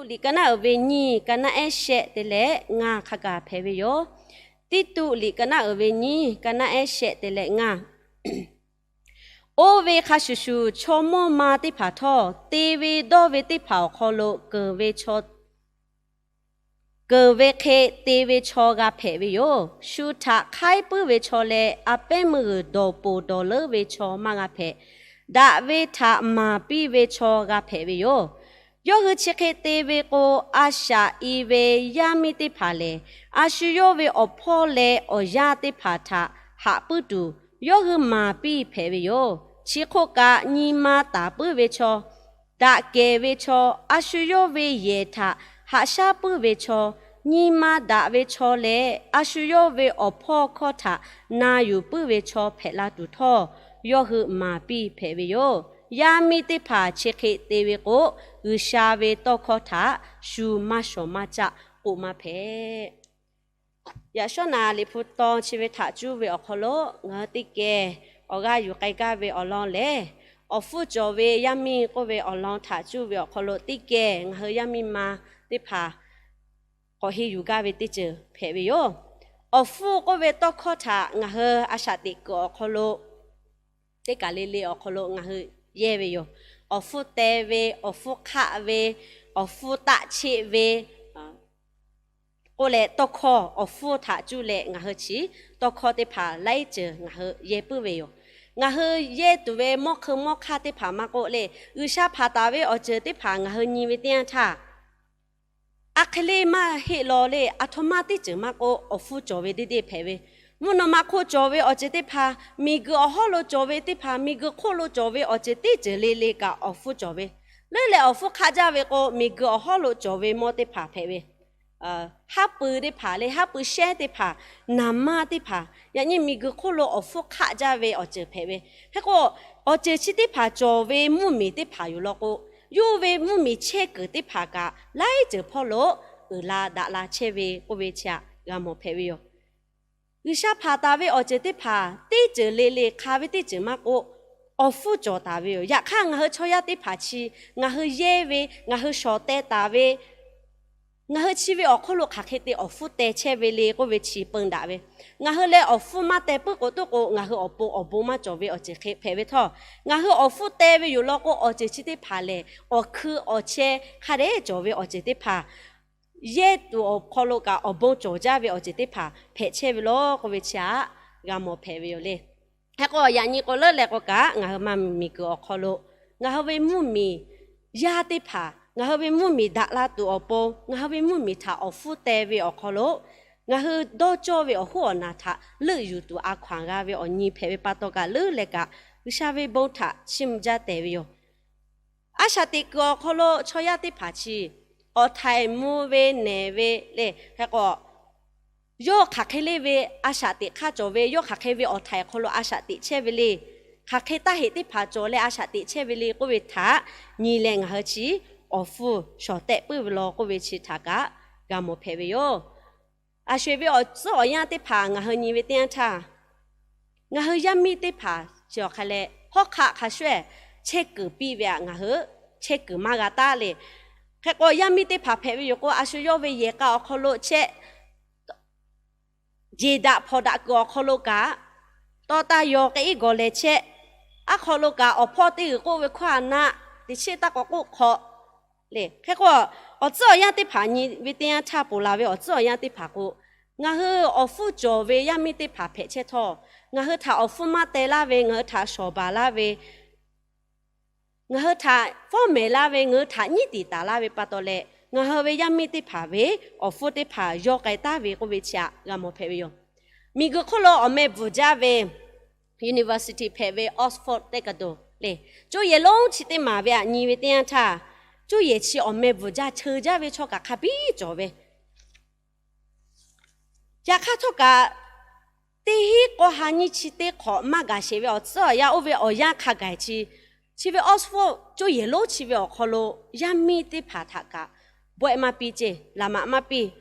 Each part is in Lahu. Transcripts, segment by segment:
Liꞈ ka naˆ uiˍ ve nyiˇ, ka naˆ ehˉ shehˆ te leh ngaˇ hk'a gaˬ hpehꞈ ve yoˬ. Tiˇtuˆ liꞈ ka naˆ uiˍ ve nyiˇ, ka naˆ ehˉ shehˆ te leh ngaˇ. Oˇ ve hk'a shuˍ shuˍ, chaw mawˇ ma teˇ hpaˍ htawˇ, te ve dawˇ ve teˇ hpaˍ awˬ hk'aw lo keunˍ ve chaw keunˍ ve hk'e te ve chaw g'a hpehꞈ ve yoˬ. Shu htaꞈ hk'aiˉ puiˉ ve chaw leh a pehˉ meuˇ g'uiˬ dawˬ poˬ dawˬ leuˉ ve chaw maˇ g'a hpehꞈ. Daꞈ ve htaꞈ maˍ piˇ ve chaw g'a hpehꞈ ve yoˬ. Yawˇ hui chi hk'e te ve k'o, a shaꞈ i ve yaˇ miˇ teˇ hpaˍ lehˬ, a shu yawˇ ve awˬ hpawˇ leh awˬ yaˇ teˇ hpaˍ htaꞈ haꞈ puiˉ tuˬ, yawˇ hui maˍ piˇ hpehꞈ ve yoˬ. Chi hk'oˆ kaꞈ, nyi ma taˍ puiˉ ve chaw, daꞈ kehˬ ve chaw, a shu yawˇ ve yehˬ htaꞈ haꞈ shaˉ puiˉ ve chaw, nyi ma daꞈ ve chaw leh a shu yawˇ ve awˬ hpawˇ hkawˇ htaꞈ na yuˬ puiˉ ve chaw hpehꞈ la tuˬ htawˇ, yawˇ hui maˍ piˇ hpehꞈ ve yoˬ. Yaˇ miˇ teˇ hpaˍ chi hk'e te ve k'o, G'uiˬsha ve tawˇ hkawˇ htaꞈ shu maˇ shawˍ maˇ caˆ k'oˆ maˇ hpehꞈ. Yaꞈ shawˉ naˍ, Liꞈ hpu taw chi ve htaꞈ cuˇ ve awˬ hk'aw lo ngaˬ hui teˇ geh awˬ g'aˇ yuˬ k'ai gaˇ ve awˬ lawn lehˬ, awˬ hpfuhˇ cawˬ ve yaˇ miˇ k'oˆ ve awˬ lawn htaꞈ cuˇ ve awˬ hk'aw lo teˇ geh ngaˬ hui yaˇ miˇ ma teˇ hpaˍ k'awꞈ henˇ yuˬ gaˇ ve teˇ ceuˬ hpehꞈ ve yoˬ. Awˬ hpfuhˇ k'oˆ ve tawˇ hkawˇ htaꞈ ngaˬ hui a shaꞈ teꞈ kuiˬ awˬ hk'aw lo teˇ kaˬ le le awˬ hk'aw lo ngaˬ hui yehˇ ve yoˬ. Awˬ hpfuhˇ teh ve, awˬ hpfuhˇ hk'aˆ ve, awˬ hpfuhˇ taˆ cheˆ ve k'oˆ leh, tawˇ hkawˇ awˬ hpfuhˇ htaꞈ cuˇ leh ngaˬ hui chi tawˇ hkawˇ teˇ hpaˍ laiˉ ceuˬ ngaˬ hui yehˇ puiˉ ve yoˬ. Ngaˬ hui yehˇ tuˬ ve mawˇ hk'eun mawˇ hk'aˇ teˇ hpaˍ maˇ k'oˆ le, G'uiˬsha hpanˍ taˍ ve awˬ ceuˬ teˇ hpaˍ ngaˬ hui nyi ve teˇ yanˇ htaˇ, a hk'e le maˇ heˆ law le, aˬ htoꞈ ma teˇ ceuˬ maˇ k'oˆ, awˬ hpfuhˇ cawˬ ve deˇ deˇ hpehꞈ ve. Mvuhˇ naw ma hk'oˆ cawˬ ve awˬ ceuˬ teˇ hpaˍ, miˬguiˬ awˬ hawˉ lo cawˬ ve teˇ hpaˍ, miˬguiˬ hk'oˆ lo cawˬ ve awˬ ceuˬ teˇ ceuˬ le le kaꞈ awˬ hpfuhˇ cawˬ ve. Leuˉ leh awˬ hpfuhˇ hk'aˆ jaˇ ve k'o, miˬguiˬ awˬ hawˉ lo cawˬ ve mawˇ teˇ hpaˍ hpehꞈ ve. Haˉ pui teˇ hpaˍ le, haˉ pui shehnˉ teˇ hpaˍ, naˍ manˇ teˇ hpaˍ, yaꞈ nyi miˬguiˬ hk'oˆ lo awˬ hpfuhˇ hk'aˆ jaˇ ve awˬ ceuˬ hpehꞈ ve. Hk'e k'o, awˬ ceuˬ chi teˇ hpaˍ cawˬ ve mvuhˇmiˬ teˇ hpaˍ yoˬ law k'o, yawˇ ve mvuhˇmiˬ chehˇ kuiˬ teˇ hpaˍ kaꞈ laiˉ ceuˬ hpawˇ lo uiˍ la daꞈ la chehˇ ve k'oˆ ve chi htaꞈ g'a mawˬ hpehꞈ ve yoˬ. G'uiˬsha hpanˍ taˍ ve awˬ ceuˬ teˇ hpaˍ teˇ ceuˬ le le hk'a ve teˇ ceuˬ maˇ k'oˆ, awˬ hpfuhˇ cawˬ taˍ ve yoˬ. Yaꞈ hk'aˇ, ngaˬ hui chaw yaˇ teˇ hpaˍ chi ngaˬ hui yehˇ ve, ngaˬ hui shawˍ teh taˍ ve, ngaˬ hui chi ve awˬ hk'oˆ lo hk'aˬ hk'e te awˬ hpfuhˇ teh chehˇ ve le k'oˆ ve chi peun daꞈ ve. Ngaˬ hui leh awˬ hpfuhˇ maˇ teh puiˉ k'o, toˆ k'o ngaˬ hui awˬ pon awˬ bon maˇ cawˬ ve awˬ ceuˬ hk'e hpehꞈ ve htawˇ, ngaˬ hui awˬ hpfuhˇ teh ve yoˬ law k'o, awˬ ceuˬ chi teˇ hpaˍ lehˬ, awˬ hkui awˬ chehˇ hk'a dehꞈ cawˬ ve awˬ ceuˬ teˇ hpaˍ, yehˇ tuˬ awˬ hk'aw lo kaꞈ awˬ bon cawˬ jaˇ ve awˬ ceuˬ teˇ hpaˍ hpehꞈ chehˇ ve law k'oˆ ve chi htaꞈ g'a mawˬ hpehꞈ ve yoˬ le. Hk'e k'o, yaꞈ nyi k'o leuˉ leh k'o kaꞈ, ngaˬ hui ma miˬguiˬ awˬ hk'aw lo ngaˬ hui ve mvuhˇmiˬ yaˇ teˇ hpaˍ, ngaˬ hui ve mvuhˇmiˬ daꞈ la tuˬ awˬ pon, ngaˬ hui ve mvuhˇmiˬ htaꞈ awˬ hpfuhˇ teh ve awˬ hk'aw lo, ngaˬ hui dawˇ cawˇ ve awˬ hoˉ awˬ naˬ htaꞈ leuˆ yuˬ tuˬ a hkaw anˬ g'a ve awˬ nyi hpehꞈ ve pa taw kaꞈ, leuˉ leh kaꞈ G'uiˬsha ve bon htaꞈ chiˇ mvuh jaˇ tehˬ ve yoˬ. A shaꞈ teꞈ kuiˬ awˬ hk'aw lo chaw yaˇ teˇ hpaˍ chi awˬ htaiˍ mvuh ve nehˬ ve le. Hk'e k'o, yawˇ hk'aˬ hk'e le ve a shaꞈ teꞈ hk'aˇ cawˬ ve, yawˇ hk'aˬ hk'e ve awˬ htaiˍ hk'aw lo a shaꞈ teꞈ chehˇ ve le, hk'aˬ hk'e taˇ heꞈ teˇ hpaˍ cawˬ leh a shaꞈ teꞈ chehˇ ve le k'oˆ ve htaꞈ nyi leh, ngaˬ hui chi awˬ hpfuhˇ shawˍ tehˆ puiˉ ve law k'oˆ ve chi htaꞈ kaꞈ g'a mawˬ hpehꞈ ve yoˬ. A sho eˬ ve awˬ tcuhˉ awˬ yanˇ teˇ hpaˍ ngaˬ hui nyi ve teˇ yanˇ htaˇ, ngaˬ hui yaˇ miˇ teˇ hpaˍ chi awˬ hk'a leh hawˉ hk'aˆ hk'a shuˍ chehˇ kuiˬ piˇ ve aꞈ, ngaˬ hui chehˇ kuiˬ maˇ g'a taˉ le. Hk'e k'o, yaˇ miˇ teˇ hpaˍ hpehꞈ ve yoˬ k'o, a shu yawˇ ve yehˬ k'a awˬ hk'aw lo chehˇ jeˬ daꞈ hpawnˬ daꞈ kuiˬ awˬ hk'aw lo kaꞈ, tawˇ taˇ yaw k'e iˉ gawˬ leh chehˇ, aˉ hk'aw lo kaꞈ awˬ hpawˇ teˇ g'uiˬ k'oˆ ve hkawˇ a naˆ teꞈ chiˉ taˇ k'awꞈ k'oˆ hk'awꞈ le. Hk'e k'o, awˬ tcuhˉ awˬ yanˇ teˇ hpaˍ nyi ve teˇ yanˇ htaˇ, ponˬ laˬ ve awˬ tcuhˉ awˬ yanˇ teˇ hpaˍ k'o, ngaˬ hui awˬ hpfuhˇ cawˬ ve yaˇ miˇ teˇ hpaˍ hpehꞈ chehˇ htawˇ, ngaˬ hui htaꞈ awˬ hpfuhˇ maˇ teh laˇ ve, ngaˬ hui htaꞈ shawˍ baˬ laˇ ve, ngaˬ hui htaꞈ fawˉ mehˍ laˇ ve, ngaˬ hui htaꞈ nyiˉ tiˍ taˍ laˇ ve pa taw leh, ngaˬ hui ve yaˇ miˇ teˇ hpaˍ ve awˬ hpfuhˇ teˇ hpaˍ yawˇ k'ai taˍ ve k'oˆ ve chi htaꞈ g'a mawˬ hpehꞈ ve yoˬ. Miˬguiˬ hk'oˆ lo awˬ meh bvuhˬ jaˇ ve university hpehꞈ ve Oxford teˇ kaˬ doˬ le, cuˇ yehˬ lonˉ chi teˇ maˬ ve aꞈ nyi ve teˇ yanˇ htaˇ, cuˇ yehˬ chi awˬ meh bvuhˬ jaˇ cheu jaˇ ve chaw kaꞈ hk'a biˇ cawˬ ve. Yaꞈ hk'aˇ htawˇ kaꞈ, teˇ hinˉ k'awˇ ha nyiˇ chi teˇ hk'awꞈ maˇ gaˬ sheˍ ve awˬ tcuhˉ awˬ yanˇ, oˇ ve awˬ yanˇ hk'a gaˬ chi, chi ve Oxford cuˇ yehˬ lonˉ chi ve awˬ hk'aw lo yaˇ miˇ teˇ hpaˍ htaꞈ kaꞈ bawehˆ maˇ piˇ ceˇ, laꞈ maꞈ maˇ piˇ.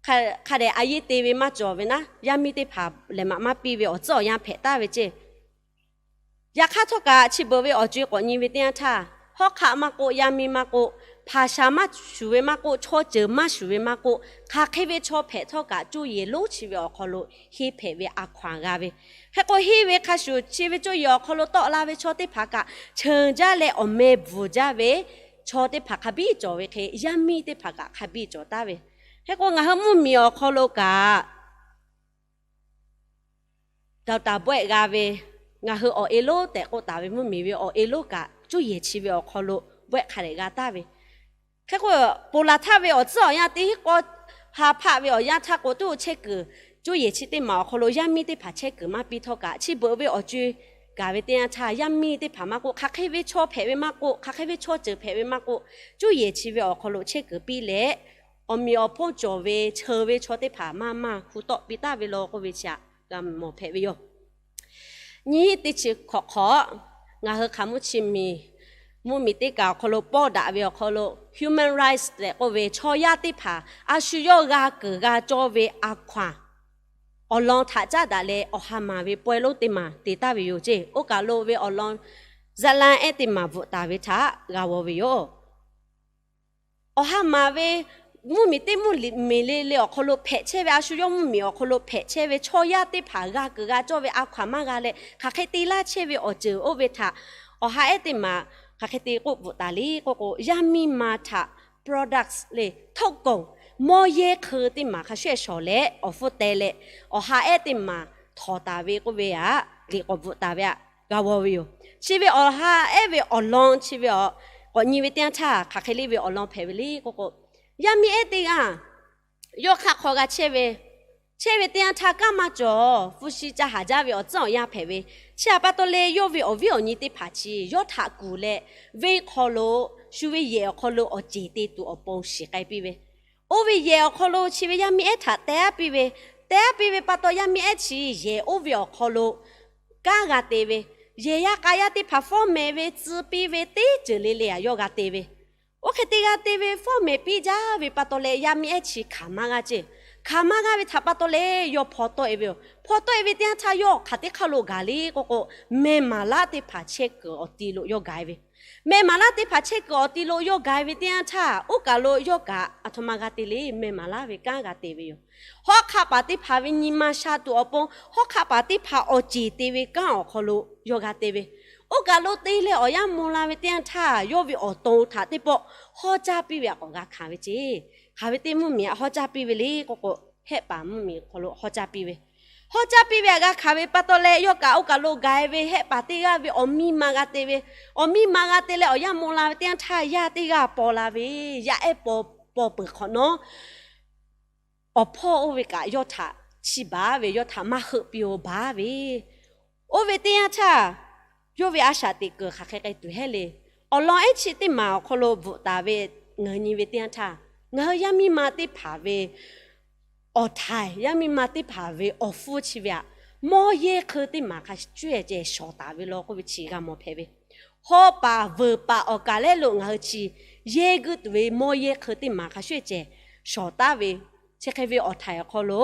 Hk'a dehꞈ a yeˇ te ve maˇ cawˬ ve naˉ, yaˇ miˇ teˇ hpaˍ lehˬ maꞈ maˇ piˇ ve awˬ tcuhˉ awˬ yanˇ hpehꞈ taˍ ve ceˇ. Yaꞈ hk'aˇ htawˇ kaꞈ, chi beuꞈ ve awˬ co-e k'awꞈ nyi ve teˇ yanˇ htaˇ, hawˉ hk'aˆ maˇ k'oˆ, yaˇ miˇ maˇ k'oˆ, hpaˍ shaˍ maˇ shuˍ ve maˇ k'oˆ, chaw ceuˬ maˇ shuˍ ve maˇ k'oˆ, hk'aˬ hk'e ve chaw hpehꞈ htawˇ kaꞈ, cuˇ yiˍ lonˉ chi ve awˬ hk'aw lo henˇ hpehꞈ ve a hkaw anˬ g'a ve. Hk'e k'o, henˇ ve hk'a shuˍ chi ve cuˇ yiˍ awˬ hk'aw lo tawˆ la ve chaw teˇ hpaˍ kaꞈ, cheuˬ jaˇ leh awˬ meh bvuhˬ jaˇ ve chaw teˇ hpaˍ hk'a biˇ cawˬ ve hk'e, yaˇ miˇ teˇ hpaˍ kaꞈ hk'a biˇ cawˬ taˍ ve. Hk'e k'o, ngaˬ hui mvuhˇ miˬ awˬ hk'aw lo kaꞈ, Dawˬ taˍ bawehˆ g'a ve, ngaˬ hui awˬ e lonˉ tehꞈ k'oˆ taˍ ve mvuhˇ miˬ ve awˬ e lonˉ kaꞈ, cuˇ yiˍ chi ve awˬ hk'aw lo bawehˆ hk'a dehꞈ g'a taˍ ve. Hk'e k'o, ponˬ laˬ htaˇ ve awˬ tcuhˉ awˬ yanˇ teˇ k'awˇ ha hpaˆ ve awˬ yanˇ htaˇ k'o, tuˇ chehˇ kuiˬ, cuˇ yiˍ chi teˇ maˬ awˬ hk'aw lo yaˇ miˇ teˇ hpaˍ chehˇ kuiˬ maˇ piˇ htawˇ kaꞈ, chi beuꞈ ve awˬ co-e gaˬ ve teˇ yanˇ htaˇ, yaˇ miˇ teˇ hpaˍ maˇ k'oˆ, hk'aˬ hk'e ve chaw hpehꞈ ve maˇ k'oˆ, hk'aˬ hk'e ve chaw ceuˬ hpehꞈ ve maˇ k'oˆ, cuˇ yiˍ chi ve awˬ hk'aw lo chehˇ kuiˬ piˇ leh, awˬ meꞈ awˬ hponˇ cawˬ ve, cheuˬ ve chaw teˇ hpaˍ maˇ maˇ hu tawˆ piˇ taˍ ve law k'oˆ ve chi htaꞈ g'a mawˬ hpehꞈ ve yoˬ. Nyiˇ teˇ chi hk'awꞈ hk'awꞈ, ngaˬ hui hk'aˬ mvuhˇ chi miˬ, mvuhˇ miˬ teˇ kaˬ awˬ hk'aw lo pawˆ daꞈ ve awˬ hk'aw lo human rights tehꞈ k'oˆ ve chaw yaˇ teˇ hpaˍ a shu yawˇ g'a keunˍ g'a cawˇ ve a hkaw anˬ awˬ lawn htaꞈ caˉ daꞈ leh, awˬ ha maˍ ve pawehˇ lonˉ teˇ maˬ te taˍ ve yoˬ ceˇ. Oˇ kaˬ lo ve awˬ lawn zaꞈ la ehˉ teˇ maˬ bvuhꞈ taˍ ve htaꞈ g'a g'aw ve yoˬ. Awˬ ha maˍ ve mvuhˇ miˬ teˇ mvuhˇ miˬ le le awˬ hk'aw lo hpehꞈ chehˇ ve, a shu yawˇ mvuhˇ miˬ awˬ hk'aw lo hpehꞈ chehˇ ve chaw yaˇ teˇ hpaˍ g'a keunˍ g'a cawˇ ve a hkaw anˬ maˇ g'a leh, hk'aˬ hk'e te laˇ chehˇ ve awˬ ceuˬ oˇ ve htaꞈ awˬ ha ehˉ teˇ maˬ hk'aˬ hk'e te k'oˆ bvuhꞈ taˍ le k'oˆ k'o, yaˇ miˇ ma htaꞈ products le ထုတ်ကုန်, mawˇ yehˇ hk'eu teˇ maˬ hk'a shuˍ shawˍ leh awˬ hpfuhˇ teh leh, awˬ ha ehˉ teˇ maˬ htawnˍ taˍ ve k'oˆ ve htaꞈ liꞈ k'awꞈ bvuhꞈ taˍ ve htaꞈ g'a g'aw ve yoˬ. Chi ve awˬ ha ehˉ ve awˬ lawn chi ve awˬ, k'awꞈ nyi ve teˇ yanˇ htaˇ hk'aˬ hk'e le ve awˬ lawn hpehꞈ ve le k'oˆ k'o, yaˇ miˇ ehˉ teˇ g'aˇ yawˇ hk'aˆ hk'aw g'a chehˇ ve, chehˇ ve teˇ yanˇ htaˇ kanˉ maˇ cawˬ, hpu shi ca haˍ jaˇ ve awˬ tcuhˉ awˬ yanˇ hpehꞈ ve. Chi htaꞈ pa taw leh yawˇ ve awˬ viˉ awˬ nyi teˇ hpaˍ chi yawˇ htaꞈ kuˬ leh, venˇ hk'aw lo, shu ve yehˬ awˬ hk'aw lo awˬ ceˬ te tuˬ awˬ pon shiˍ k'ai piˇ ve. Oˇ ve yehˬ awˬ hk'aw lo chi ve yaˇ miˇ ehˉ htaꞈ teh aˉ piˇ ve. Teh aˉ piˇ ve pa taw, yaˇ miˇ ehˉ chi yehˬ oˇ ve awˬ hk'aw lo kanˉ g'a te ve, yehˬ yaˇ k'a yaˇ teˇ hpaˍ fawˉ mehˍ ve tcuh piˇ ve teˇ ceuˬ le le htaꞈ yawˇ g'a te ve. Oˇ hk'e te g'a te ve fawˉ mehˍ piˇ jaˇ ve pa taw leh, yaˇ miˇ ehˉ chi hkanˍ maˇ g'a ceˇ. Hkanˍ maˇ g'a ve htaꞈ pa taw leh yawˇ hpaw tawˆ e ve yoˬ. Hpaw tawˆ e ve teˇ yanˇ htaˇ yawˇ hk'aˬ teˇ hk'aˇ lo gaˬ le k'oˆ k'o, meh maˍ laˉ teˇ hpaˍ chehˇ kuiˬ awˬ ti lo yawˇ gaˬ e ve. Meh maˍ laˉ teˇ hpaˍ chehˇ kuiˬ awˬ ti lo yawˇ gaˬ e ve teˇ yanˇ htaˇ, oˇ kaˬ lo yawˇ kaꞈ aˬ htoꞈ ma g'a te le, meh maˍ laˉ ve kanˉ g'a te ve yoˬ. Hawˉ hk'aˆ paˍ teˇ hpaˍ ve nyi ma sha tuˬ awˬ pon, hawˉ hk'aˆ paˍ teˇ hpaˍ awˬ ceˬ te ve kanˉ awˬ hk'aw lo yawˇ g'a te ve. Oˇ kaˬ lo te leh awˬ yanˇ mvuh la ve teˇ yanˇ htaˇ, yawˇ ve awˬ to htaꞈ teˇ pawˆ hawˉ caˇ piˇ ve htaꞈ k'awꞈ g'a hkanˍ ve ceˇ. Hk'aˬ ve teˇ mvuhˇ miˬ htaꞈ hawˉ caˇ piˇ ve le k'oˆ k'o, Hehˆ paˍ mvuhˇ miˬ hk'aw lo hawˉ caˇ piˇ ve. Hawˉ caˇ piˇ ve htaꞈ g'a hkanˍ ve pa taw leh, yawˇ kaꞈ oˇ kaˬ lo gaˬ e ve hehˆ paˍ teˇ g'aˇ ve awˬ miˇ ma g'a te ve. Awˬ miˇ ma g'a te leh awˬ yanˇ mvuh la ve teˇ yanˇ htaˇ, yaˇ teˇ g'aˇ paw la ve. Yaˇ ehˉ paw, paw peuˬ hk'awꞈ nawˉ, awˬ hpawˇ oˇ ve kaꞈ yawˇ htaꞈ chiˇ baˬ ve, yawˇ htaꞈ maˇ heuˆ piˇ-oˬ baˬ ve. Oˇ ve teˇ yanˇ htaˇ, yawˇ ve a shaꞈ teꞈ kuiˬ hk'aˬ hk'e k'ai tuˬ hehˉ le. Awˬ lawn ehˉ chi teˇ maˬ awˬ hk'aw lo bvuhꞈ taˍ ve ngaˬ hui nyi ve teˇ yanˇ htaˇ, ngaˬ hui yaˇ miˇ ma teˇ hpaˍ ve awˬ htaiˍ, yaˇ miˇ ma teˇ hpaˍ ve awˬ hpfuhˇ chi ve htaꞈ mawˇ yehˇ hk'eu teˇ maˬ hk'a shuˍ shuˍ ceh shawˍ taˍ ve law k'oˆ ve chi g'a mawˬ hpehꞈ ve. Hawˉ paˍ veuˬ paˍ awˬ kaˬ lehˉ lo ngaˬ hui chi yehˇ guiˇ tuˬ ve mawˇ yehˇ hk'eu teˇ maˬ hk'a shuˍ shuˍ ceh shawˍ taˍ ve, chi hk'e ve awˬ htaiˍ awˬ hk'aw lo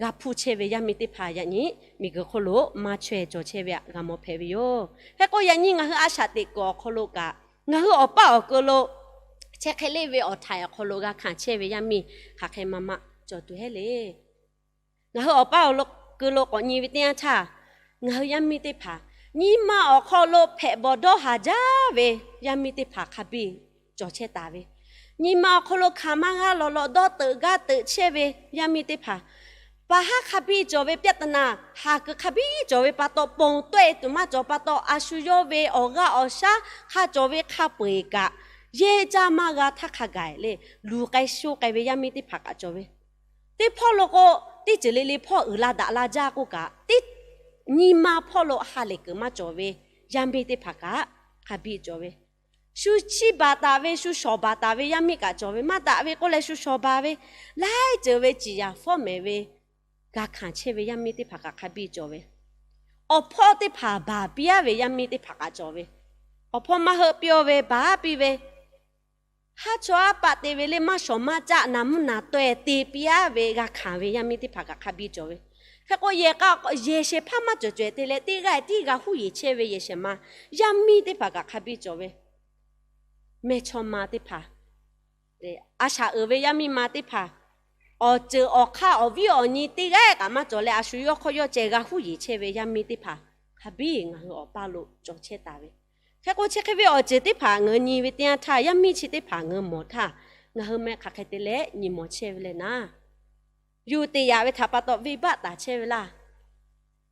g'a hpuˇ chehˇ ve yaˇ miˇ teˇ hpaˍ yaꞈ nyi miˬ guiˬ hk'oˆ lo maˇ chaweh cawˬ chehˇ ve htaꞈ g'a mawˬ hpehꞈ ve yoˬ. Hk'e k'o, yaꞈ nyi ngaˬ hui a shaꞈ teꞈ kuiˬ awˬ hk'aw lo kaꞈ, ngaˬ hui awˬ paˇ awˬ keu lo chi hk'e le ve awˬ htaiˍ awˬ hk'aw lo g'a hkanˍ chehˇ ve yaˇ miˇ hk'aˬ hk'e ma ma cawˬ tuˬ hehˉ le. Ngaˬ hui awˬ paˇ awˬ lo keu lo k'awꞈ nyi ve teˇ yanˇ htaˇ, ngaˬ hui yaˇ miˇ teˇ hpaˍ nyi ma awˬ hk'aw lo hpehꞈ bawˬ dawˇ haˍ jaˇ ve yaˇ miˇ teˇ hpaˍ hk'a biˇ cawˬ chehˇ taˍ ve. Nyi ma awˬ hk'aw lo hkanˍ maˇ g'a lawˬ lawˬ dawˇ teuꞈ gaˇ teuꞈ chehˇ ve yaˇ miˇ teˇ hpaˍ, paˍ haˉ hk'a biˇ cawˬ ve ပြဿနာ, haˍ kuiˬ hk'a biˇ cawˬ ve pa taw, ponˬ tawˆ e tuˬ maˇ cawˬ pa taw, a shu yawˇ ve awˬ g'aˇ awˬ shaˉ hk'a cawˬ ve hk'a peu-eˬ kaꞈ, yehˇ caˇ maˇ g'a htaˇ hk'a gaˬ le, luˬ k'ai sho k'ai ve yaˇ miˇ teˇ hpaˍ kaꞈ cawˬ ve. Teˇ hpawˇ lo k'o, teˇ ceuˬ le le hpawˇ uiˍ la daꞈ la jaˇ k'oˆ kaꞈ, teˇ nyi ma hpawˇ lo ha lehˬ kuiˬ maˇ cawˬ ve yaˇ miˇ teˇ hpaˍ kaꞈ hk'a biˇ cawˬ ve. Shu chiˇ baˬ taˍ ve, shu shawˍ baˬ taˍ ve yaˇ miˇ kaꞈ cawˬ ve. Maˇ daꞈ ve k'oˆ leh shu shawˍ baˬ ve, laiˉ ceuˬ ve ciˍ yaˍ fawˉ mehˍ ve g'a hkanˍ chehˇ ve yaˇ miˇ teˇ hpaˍ kaꞈ hk'a biˇ cawˬ ve. Awˬ hpawˇ teˇ hpaˍ baˬ piˇ-aˉ ve yaˇ miˇ teˇ hpaˍ kaꞈ cawˬ ve. Awˬ hpawˇ maˇ heuˆ piˇ-oˬ ve baˬ piˇ ve, haˉ chawˇ aˉ paˆ te ve le maˇ shawˍ maˇ caˆ naˍ mvuhˇ naˍ taweh te piˇ-aˉ ve g'a hkanˍ ve yaˇ miˇ teˇ hpaˍ kaꞈ hk'a biˇ cawˬ ve. Hk'e k'o, yehˬ k'a yehˬ shehˍ hpaˇ maˇ cawˬ caweh te leh, teˇ g'aˇ tiˉ g'a huˉ yeˬ chehˇ ve yehˬ shehˍ ma yaˇ miˇ teˇ hpaˍ kaꞈ hk'a biˇ cawˬ ve. Mehˇchawˇma teˇ hpaˍ A shaꞈ uiˍ ve yaˇ miˇ ma teˇ hpaˍ, awˬ ceuˬ awˬ hk'aˇ awˬ viˉ awˬ nyi teˇ g'aˇ kaꞈ maˇ cawˬ leh, a shu yawˇ hk'awˇ yawˇ ceh g'a huˉ yeˬ chehˇ ve yaˇ miˇ teˇ hpaˍ hk'a biˇ ngaˬ hui awˬ paˇ lo cawˬ chehˇ taˍ ve. Hk'e k'o, chi hk'e ve awˬ ceuˬ teˇ hpaˍ ngaˬ hui nyi ve teˇ yanˇ htaˇ, yaˇ miˇ chi teˇ hpaˍ ngaˬ hui mawˬ htaˇ, ngaˬ hui meh hk'aˬ hk'e te leh nyi mawˬ chehˇ ve le naˍ. Yuˬ teꞈ yaꞈ ve htaꞈ pa taw venˇbaˆ taˍ chehˇ ve laˇ.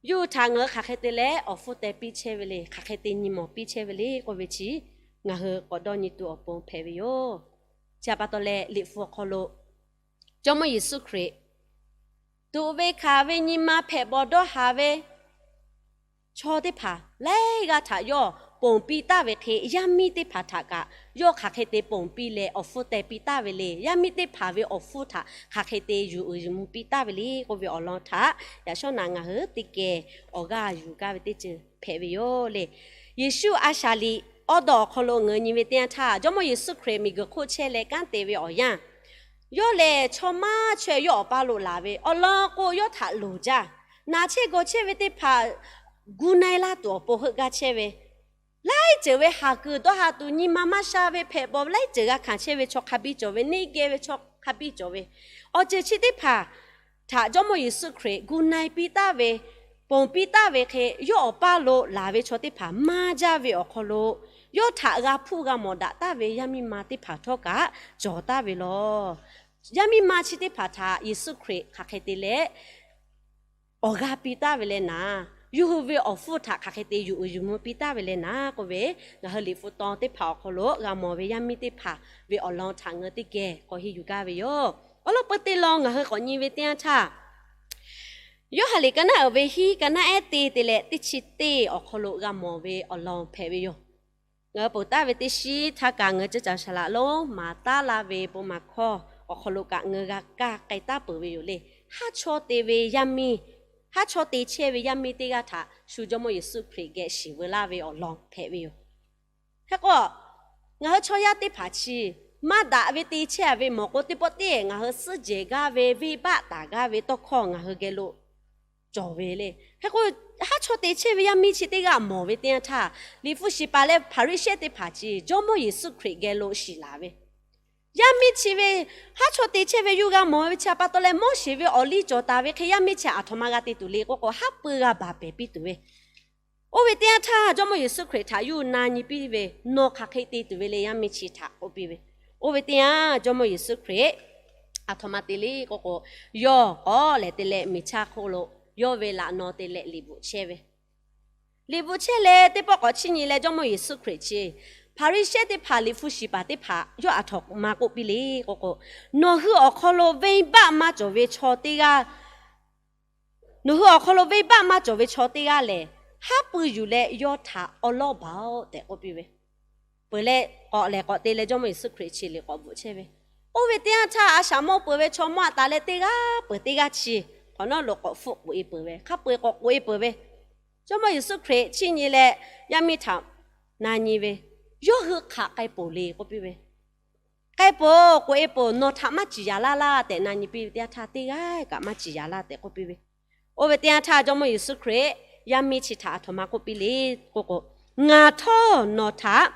Yuˬ htaꞈ ngaˬ hui hk'aˬ hk'e te leh awˬ hpfuhˇ teh piˇ chehˇ ve le, hk'aˬ hk'e te nyi mawˬ piˇ chehˇ ve le k'oˆ ve chi, ngaˬ hui k'awꞈ dawˇ nyi tuˬ awˬ pon hpehꞈ ve yoˬ. Chi htaꞈ pa taw leh, Liꞈ hpu awˬ hk'aw lo Jawˇmawˇ Yeˍsuˆ Hkriꞈ tuꞈ ve hkanˍ ve nyi ma hpehꞈ bawˬ dawˇ haˍ ve chaw teˇ hpaˍ laiˉ g'aˇ htaꞈ yawˇ ponˬ piˇ taˍ ve hk'e, yaˇ miˇ teˇ hpaˍ htaꞈ kaꞈ yawˇ hk'aˬ hk'e te ponˬ piˇ leh awˬ hpfuhˇ teh piˇ taˍ ve le. Yaˇ miˇ teˇ hpaˍ ve awˬ hpfuhˇ htaꞈ hk'aˬ hk'e te yuˬ uiˍ yuˬ mvuh piˇ taˍ ve le k'oˆ ve awˬ lawn htaꞈ yaꞈ shawˉ naꞈ ngaˬ hui teˇ geh awˬ g'aˇ yuˬ gaˇ ve teˇ ceuˬ hpehꞈ ve yoˬ le. Yeˍsuˆ a shaˍ liꞈ awˉ dawˇ awˬ hk'aw lo ngaˬ hui nyi ve teˇ yanˇ htaˇ, Jawˇmawˇ Yeˍsuˆ Hkriꞈ miˬguiˬ hk'oˆ chehˇ leh kanˉ te ve awˬ yanˇ, yawˇ lehˬ chaw maˇ chaweh yawˇ awˬ paˇ lo laˬ ve awˬ lawn k'o, yawˇ htaꞈ loˍ jaˇ. Naˬ chehˇ gawˬ chehˇ ve teˇ hpaˍ gu na-e laˇ tuˬ awˬ pon heuˆ gaˇ chehˇ ve, laiˉ ceuˬ ve haˍ kuiˬ dawˇ haˍ tuˬ nyi ma maˇ sha ve hpehꞈ bawˬ laiˉ ceuˬ g'a hkanˍ chehˇ ve chaw hk'a biˇ cawˬ ve, neˇ geh ve chaw hk'a biˇ cawˬ ve, awˬ ceuˬ chi teˇ hpaˍ htaꞈ Jawˇmawˇ Yeˍsuˆ Hkriꞈ gu na-e piˇ taˍ ve, ponˬ piˇ taˍ ve hk'e, yawˇ awˬ paˇ lo laˬ ve chaw teˇ hpaˍ maˇ jaˇ ve awˬ hk'aw lo, yawˇ htaꞈ g'a hpuˇ g'a mawˬ daꞈ taˍ ve yaˇ miˇ ma teˇ hpaˍ htawˇ kaꞈ cawˬ taˍ ve law. Yaˇ miˇ ma chi teˇ hpaˍ htaꞈ Yeˍsuˆ Hkriꞈ hk'aˬ hk'e te leh awˬ g'aˇ piˇ taˍ ve le naˍ, yawˇ hui ve awˬ hpfuhˇ htaꞈ hk'aˬ hk'e te yuˬ uiˍ yuˬ mvuh piˇ taˍ ve le naˍ k'oˆ ve, ngaˬ hui Liꞈ hpu taw teˇ hpaˍ awˬ hk'aw lo g'a mawˬ ve yaˇ miˇ teˇ hpaˍ ve awˬ lawn htaꞈ ngaˬ hui teˇ geh k'awꞈ henˇ yuˬ gaˇ ve yoˬ. Awˬ lawn peu teˇ lawn ngaˬ hui k'awꞈ nyi ve teˇ yanˇ htaˇ, Yoˇhanˬ liꞈ ka naˉ uiˍ ve hiˉ, ka naˉ ehˉ teˇ te leh teˇ chi teˇ awˬ hk'aw lo g'a mawˬ ve awˬ lawn hpehꞈ ve yoˬ. Ngaˬ hui poˬ taˍ ve teˇ shiˉ htaˇ kaꞈ ngaˬ hui ceuˇ caˬ shaˍ laꞈ lonˉ maˍ taˉ laˇ ve bon maˍ hkawˇ awˬ hk'aw lo kaꞈ ngaˬ hui g'a kaˇ k'ai taˉ peuˬ ve yoˬ le. Haˉ chaw te ve yaˇ miˇ, haˉ chaw te chehˇ ve yaˇ miˇ teˇ g'aˇ htaꞈ shu Jawˇmawˇ Yeˍsuˆ Hkriꞈ geh shiˍ veu laˇ ve awˬ lawn hpehꞈ ve yoˬ. Hk'e k'o, ngaˬ hui chaw yaˇ teˇ hpaˍ chi maˇ daꞈ ve te chehˇ a ve mawˬ k'o, teˇ pawˆ teˇ ngaˬ hui suhˉ jehˬ gaˇ ve, venˇbaˆ taˍ gaˇ ve tawˇ hkawˇ ngaˬ hui geh lo cawˬ ve le. Hk'e k'o, haˉ chaw te chehˇ ve yaˇ miˇ chi teˇ g'aˇ mawˬ ve teˇ yanˇ htaˇ, liꞈ hpu shiˍ paˍ leh Hpaˍriˍsehˇ teˇ hpaˍ chi Jawˇmawˇ Yeˍsuˆ Hkriꞈ geh lo shiˍ laˬ ve, yaˇ miˇ chi ve haˉ chaw te chehˇ ve yawˇ g'a mawˬ ve chi htaꞈ pa taw leh, Moˉseˍ ve awˬ liˇ cawˬ taˍ ve hk'e yaˇ miˇ chi aˬ htoꞈ ma g'a te tuˬ le k'oˆ k'o, haˉ pui g'a baˬ pehˍ piˇ tuˬ ve, oˇ ve teˇ yanˇ htaˇ Jawˇmawˇ Yeˍsuˆ Hkriꞈ htaꞈ yawˇ na nyi piˇ ve, Nawˬ hk'aˬ hk'e te tuˬ ve le yaˇ miˇ chi htaꞈ k'oˆ piˇ ve, oˇ ve teˇ yanˇ Jawˇmawˇ Yeˍsuˆ Hkriꞈ aˬ htoꞈ ma te le k'oˆ k'o, yawˇ k'awꞈ lehˬ te leh miˬ chaˇ hk'oˆ lo yawˇ ve laꞈ naw te leh liꞈ bvuhꞈ chehˇ ve, liꞈ bvuhꞈ chehˇ leh teˇ pawˆ k'awꞈ chiˇ nyi leh Jawˇmawˇ Yeˍsuˆ Hkriꞈ chi Hpaˍriˍsehˇ teˇ hpaˍ, liꞈ hpu shiˍ paˍ teˇ hpaˍ yawˇ aˬ htoꞈ ma k'oˆ piˇ le k'oˆ k'o, Nawˬ hui awˬ hk'aw lo venˇbaˆ maˇ cawˬ ve chaw teˇ g'aˇ nawˬ hui awˬ hk'aw lo venˇbaˆ maˇ cawˬ ve chaw teˇ g'aˇ lehˬ, haˉ pui yuˬ leh yawˇ htaꞈ awˉ lawˉ baˬ-oˆ tehꞈ k'oˆ piˇ ve, peuˬ leh k'awꞈ lehˬ k'awꞈ te leh Jawˇmawˇ Yeˍsuˆ Hkriꞈ chi liꞈ k'awꞈ bvuhꞈ chehˇ ve, oˇ ve teˇ yanˇ htaˇ a shaꞈ mawˇ peuˬ ve chaw mawˇ aꞈ taˍ leh teˇ g'aˇ peuˬ teˇ g'aˇ chi hk'awꞈ nawˉ lo k'awꞈ hpfuhˆ k'oꞈ-e peuˬ ve, hk'a peu-eˬ k'awꞈ k'oꞈ-e peuˬ ve, Jawˇmawˇ Yeˍsuˆ Hkriꞈ chiˇ nyi leh yaˇ miˇ htaꞈ na nyi ve, Yawˇ hui hk'aˬ k'ai poˬ le k'oˆ piˇ ve, K'ai poˬ, k'oꞈ-e poˬ, nawˬ htaꞈ maˇ ciˍ yanˍ laˇ laˇ tehꞈ na nyi piˇ ve teˇ yanˇ htaˇ, teˇ g'aˇ kaꞈ maˇ ciˍ yanˍ laˇ tehꞈ k'oˆ piˇ ve, oˇ ve teˇ yanˇ htaˇ Jawˇmawˇ Yeˍsuˆ Hkriꞈ yaˇ miˇ chi htaꞈ aˬ htoꞈ ma k'oˆ piˇ le k'oˆ k'o, Ngaˬ htawˇ nawˬ htaꞈ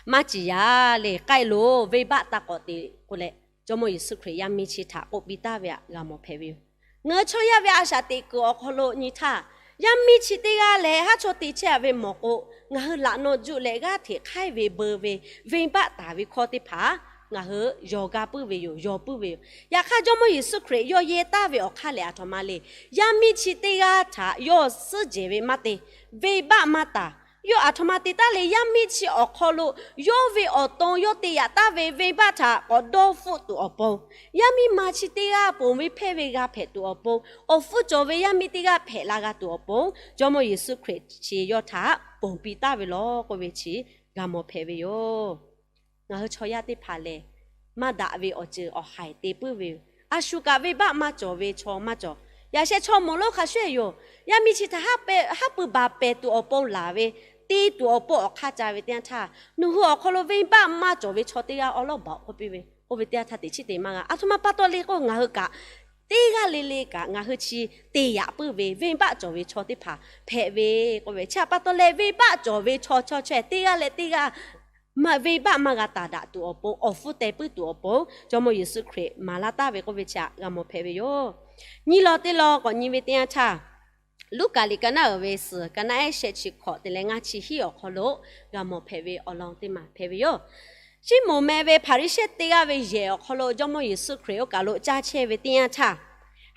maˇ ciˍ yanˍ le, k'ai loˬ, venˇbaˆ taˇ k'awꞈ te k'oˆ leh, Jawˇmawˇ Yeˍsuˆ Hkriꞈ yaˇ miˇ chi htaꞈ k'oˆ piˇ taˍ ve htaꞈ g'a mawˬ hpehꞈ ve yoˬ. Ngaˬ hui chaw yaˇ ve a shaꞈ teꞈ kuiˬ awˬ hk'aw lo nyi htaˇ, yaˇ miˇ chi teˇ g'aˇ lehˬ haˉ chaw te chehˇ a ve mawˬ k'o, ngaˬ hui laꞈ naw juˆ leh g'aˇ hteꞈ hk'aiˉ ve beu ve venˇbaˆ taˍ ve hkawˇ teˇ hpaˍ ngaˬ hui yaw ga puiˉ ve yoˬ, yaw puiˉ ve yoˬ. Yaꞈ hk'aˇ Jawˇmawˇ Yeˍsuˆ Hkriꞈ yawˇ yehˇ taˍ ve awˬ hk'aˇ lehˬ aˬ htoꞈ ma le. Yaˇ miˇ chi teˇ g'aˇ htaꞈ yawˇ suhˉ jehˬ ve maˇ te, venˇbaˆ maˇ taˍ. Yawˇ aˬ htoꞈ ma te taˍ le, yaˇ miˇ chi awˬ hk'aw lo yawˇ ve awˬ to yawˇ te yaꞈ taˍ ve venˇbaˆ htaꞈ k'awꞈ dawˇ hpfuhˆ tuˬ awˬ pon, yaˇ miˇ ma chi teˇ g'aˇ ponˬ ve hpehˇ ve g'a hpehꞈ tuˬ awˬ pon, awˬ hpfuhˇ cawˬ ve yaˇ miˇ teˇ g'aˇ hpehꞈ la g'a tuˬ awˬ pon, Jawˇmawˇ Yeˍsuˆ Hkriꞈ chi yawˇ htaꞈ ponˬ piˇ taˍ ve law k'oˆ ve chi g'a mawˬ hpehꞈ ve yoˬ. Ngaˬ hui chaw yaˇ teˇ hpaˍ lehˬ, maˇ daꞈ ve awˬ ceuˬ awˬ haiˬ te puiˉ ve yoˬ. A shu kaꞈ venˇbaˆ maˇ cawˬ ve chaw maˇ cawˬ. Yaꞈ sheh chaw mawˬ lonˉ hk'a shuˍ yoˬ. Yaˇ miˇ chi htaꞈ haˉ pui baˬ pehˍ tuˬ awˬ pon laˬ ve, te tuˬ awˬ pon awˬ hk'aˇ ca ve teˇ yanˇ htaˇ, nawˬ hui awˬ hk'aw lo venˇbaˆ maˇ cawˬ ve chaw teˇ g'aˇ awˉ lawˉ baˬ k'oˆ piˇ ve, oˇ ve teˇ yanˇ htaˇ teꞈ chiˉ te maˇ g'a. Aˬ htoꞈ ma pa taw le k'o, ngaˬ hui kaꞈ teˇ g'aˇ le le kaꞈ ngaˬ hui chi te yaꞈ puiˉ ve venˇbaˆ cawˬ ve chaw teˇ hpaˍ hpehꞈ ve k'oˆ ve, chi htaꞈ pa taw leh venˇbaˆ cawˬ ve chaw chaw chaweh teˇ g'aˇ leh teˇ g'aˇ venˇbaˆ maˇ g'a taˍ daꞈ tuˬ awˬ pon, awˬ hpfuhˇ teh puiˉ tuˬ awˬ pon Jawˇmawˇ Yeˍsuˆ Hkriꞈ maˍ laˇ taˍ ve k'oˆ ve chi htaꞈ g'a mawˬ hpehꞈ ve yoˬ. Nyi law teˇ law k'awꞈ nyi ve teˇ yanˇ htaˇ, Luˉkaꞈ liꞈ ka naˉ uiˍ ve suhˍ, ka naˉ ehˉ shehˆ chi hkawꞈ te leh ngaˇ chi hiˉ awˬ hk'aw lo g'a mawˬ hpehꞈ ve awˬ lawn teˇ maˬ hpehꞈ ve yoˬ. Siˉmonˍ meh ve Hpaˍriˍsehˇ teˇ g'aˇ ve yehˬ awˬ hk'aw lo Jawˇmawˇ Yeˍsuˆ Hkriꞈ oˇ kaˬ lo caˇ chehˇ ve teˇ yanˇ htaˇ,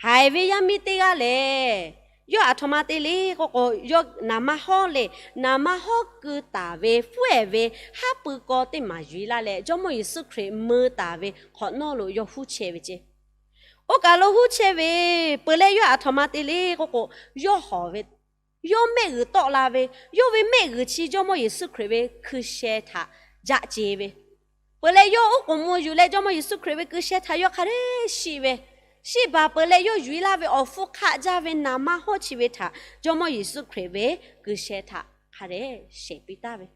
haiˬ ve yaˇ miˇ teˇ g'aˇ lehˬ, yawˇ aˬ htoꞈ ma te le k'oˆ k'o, yawˇ naˍ manˇ hawˉ le, naˍ manˇ hawˉ keu taˍ ve hpfuhˇ ehˍ ve haˉ pui kaw teˇ maˬ yuˬ e laˇ leh, Jawˇmawˇ Yeˍsuˆ Hkriꞈ mui taˍ ve hk'awꞈ nawˉ lo yawˇ huˉ chehˇ ve ceˇ. Oˇ kaˬ lo huˉ chehˇ ve, peuˬ leh yawˇ aˬ htoꞈ ma te le k'oˆ k'o, yawˇ hawˬ ve, yawˇ mehˆ g'uiˬ tawˆ la ve, yawˇ ve mehˆ g'uiˬ chi Jawˇmawˇ Yeˍsuˆ Hkriꞈ ve hkui sheh htaꞈ jaˆ ce ve, peuˬ leh yawˇ oˉ k'oˍ mvuh yuˬ leh Jawˇmawˇ Yeˍsuˆ Hkriꞈ ve hkui sheh htaꞈ yawˇ hk'a dehꞈ shiˆ ve, shiˆ baˬ peuˬ leh yawˇ yuˬ e laˇ ve awˬ hpfuhˇ hk'aˆ jaˇ ve naˍ manˇ hawˉ chi ve htaꞈ Jawˇmawˇ Yeˍsuˆ Hkriꞈ ve hkui sheh htaꞈ hk'a dehꞈ shehˍ piˇ taˍ ve.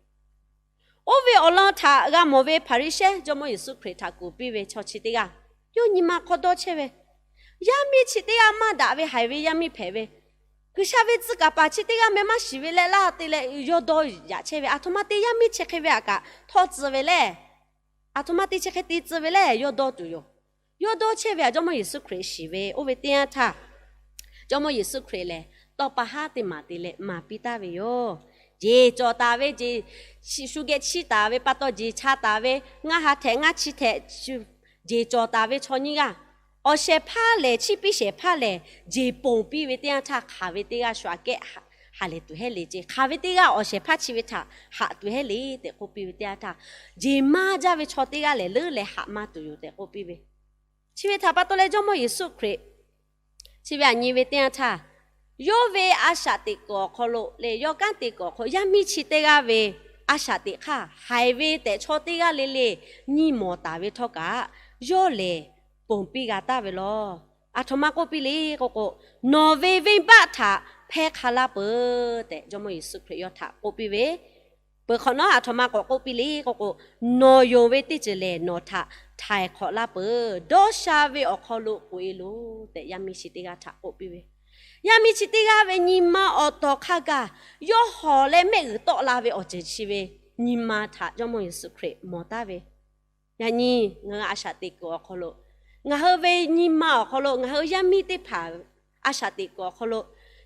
Oˇ ve awˬ lawn htaꞈ g'a mawˬ ve Hpaˍriˍsehˇ Jawˇmawˇ Yeˍsuˆ Hkriꞈ htaꞈ kuˬ piˇ ve chaw chi teˇ g'aˇ, yawˇ nyi ma hk'aw dawˇ chehˇ ve, yaˇ miˇ chi teˇ g'aˇ maˇ daꞈ ve haiˬ ve yaˇ miˇ hpehꞈ ve, G'uiˬsha ve tcuh kaˍ paˍ chi teˇ g'aˇ meh maˇ shiˍ ve leh laˇ te leh yawˇ dawˇ yaꞈ chehˇ ve, aˬ htoꞈ ma te yaˇ miˇ chi hk'e ve aꞈ kaꞈ htawˇ tcuh ve lehˬ, aˬ htoꞈ ma te chi hk'e te tcuh ve lehˬ yawˇ dawˇ tuˬ yoˬ. Yawˇ dawˇ chehˇ ve aꞈ Jawˇmawˇ Yeˍsuˆ Hkriꞈ shiˍ ve, oˇ ve teˇ yanˇ htaˇ, Jawˇmawˇ Yeˍsuˆ Hkriꞈ lehˬ tawˇ pa haˉ teˇ maˬ te leh maˍ piˇ taˍ ve yoˬ. Jeˬ cawˬ taˍ ve, jeˬ shu geh chiˇ taˍ ve pa taw jeˬ cha taˍ ve, ngaˇ ha htehꞈ ngaˇ chi htehꞈ jeˬ cawˬ taˍ ve chaw nyiˇ g'aˇ, awˬ shehˍ hpaˇ lehˬ, chiˇ piˇ shehˍ hpaˇ lehˬ, jeˬ ponˬ piˇ ve teˇ yanˇ htaˇ hk'aˬ ve teˇ g'aˇ shu aꞈ kehˉ haꞈ lehˬ tuˬ heˆ le ceˇ. Hk'aˬ ve teˇ g'aˇ awˬ shehˍ hpaˇ chi ve htaꞈ haꞈ tuˬ heˆ le tehꞈ k'oˆ piˇ ve teˇ yanˇ htaˇ, jeˬ maˇ jaˇ ve chaw teˇ g'aˇ lehˬ leuˉ leh haꞈ maˇ tuˬ yoˬ tehꞈ k'oˆ piˇ ve. Chi ve htaꞈ pa taw leh Jawˇmawˇ Yeˍsuˆ Hkriꞈ chi ve aꞈ nyi ve teˇ yanˇ htaˇ, yawˇ ve a shaꞈ teꞈ kuiˬ awˬ hk'aw lo leh yawˇ kanˉ te kuiˬ awˬ hk'aw lo yaˇ miˇ chi teˇ g'aˇ ve a shaꞈ teꞈ hk'aˇ haiˬ ve tehꞈ chaw teˇ g'aˇ le le nyi mawˬ taˍ ve htawˇ kaꞈ, yawˇ lehˬ ponˬ piˇ g'a taˍ ve lawˬ. Aˬ htoꞈ ma k'oˆ piˇ le k'oˆ k'o, Nawˬ ve venˇbaˆ htaꞈ hpehˇ hk'a laˇ peuˬ tehꞈ Jawˇmawˇ Yeˍsuˆ Hkriꞈ yawˇ htaꞈ k'oˆ piˇ ve, peuˬ hk'awꞈ nawˉ aˬ htoꞈ ma k'awꞈ k'oˆ piˇ le k'oˆ k'o, Nawˬ yonˍ ve teˇ ceuˬ lehˬ nawˬ htaꞈ htaiˍ hk'awꞈ laˇ peuˬ. Dawˇ sha ve awˬ hk'aw lo k'oꞈ e loˬ tehꞈ yaˇ miˇ chi teˇ g'aˇ htaꞈ k'oˆ piˇ ve. Yaˇ miˇ chi teˇ g'aˇ ve nyi ma awˬ tawˍ hk'a gaˬ yawˇ hawˬ leh mehˆ g'uiˬ tawˆ la ve awˬ ceuˬ chi ve nyi ma htaꞈ Jawˇmawˇ Yeˍsuˆ Hkriꞈ mawˬ taˍ ve. Yaꞈ nyi ngaˬ hui a shaꞈ teꞈ kuiˬ awˬ hk'aw lo, ngaˬ hui ve nyi ma awˬ hk'aw lo, ngaˬ hui yaˇ miˇ teˇ hpaˍ a shaꞈ teꞈ kuiˬ awˬ hk'aw lo,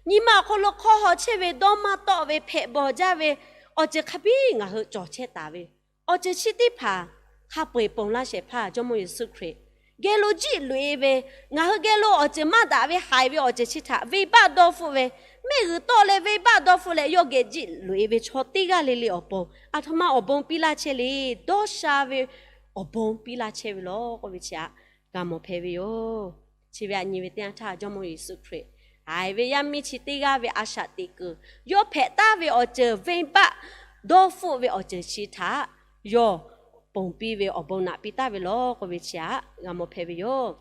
nyi ma awˬ hk'aw lo hk'aw hawˬ chehˇ ve dawˇ maˇ tawˆ ve hpehꞈ bawˬ jaˇ ve awˬ ceuˬ hk'a biˇ ngaˬ hui cawˬ chehˇ taˍ ve, awˬ ceuˬ chi teˇ hpaˍ hk'a peu eˬ ponˬ laˇ shehˍ hpaˇ Jawˇmawˇ Yeˍsuˆ Hkriꞈ geh lo jiˆ loꞈ e ve, ngaˬ hui geh lo awˬ ceuˬ maˇ daꞈ ve haiˬ ve awˬ ceuˬ chi htaꞈ venˇbaˆ dawˇ hpfuhˆ ve, mehˆ g'uiˬ tawˆ leh venˇbaˆ dawˇ hpfuhˆ leh yawˇ geh jiˆ loꞈ e ve chaw teˇ g'aˇ le le awˬ pon aˬ htoꞈ ma awˬ bon piˇ laˇ chehˇ le. Dawˇ sha ve awˬ bon piˇ laˇ chehˇ ve lawˬ k'oˆ ve chi aꞈ g'a mawˬ hpehꞈ ve yoˬ. Chi ve aꞈ nyi ve teˇ yanˇ htaˇ Jawˇmawˇ Yeˍsuˆ Hkriꞈ haiˬ ve yaˇ miˇ chi teˇ g'aˇ ve a shaꞈ teꞈ kuiˬ, yawˇ hpehꞈ taˍ ve awˬ ceuˬ venˇbaˆ dawˇ hpfuhˆ ve awˬ ceuˬ chi htaꞈ yawˇ ponˬ piˇ ve awˬ bon naꞈ piˇ taˍ ve lawˬ k'oˆ ve chi aꞈ g'a mawˬ hpehꞈ ve yoˬ.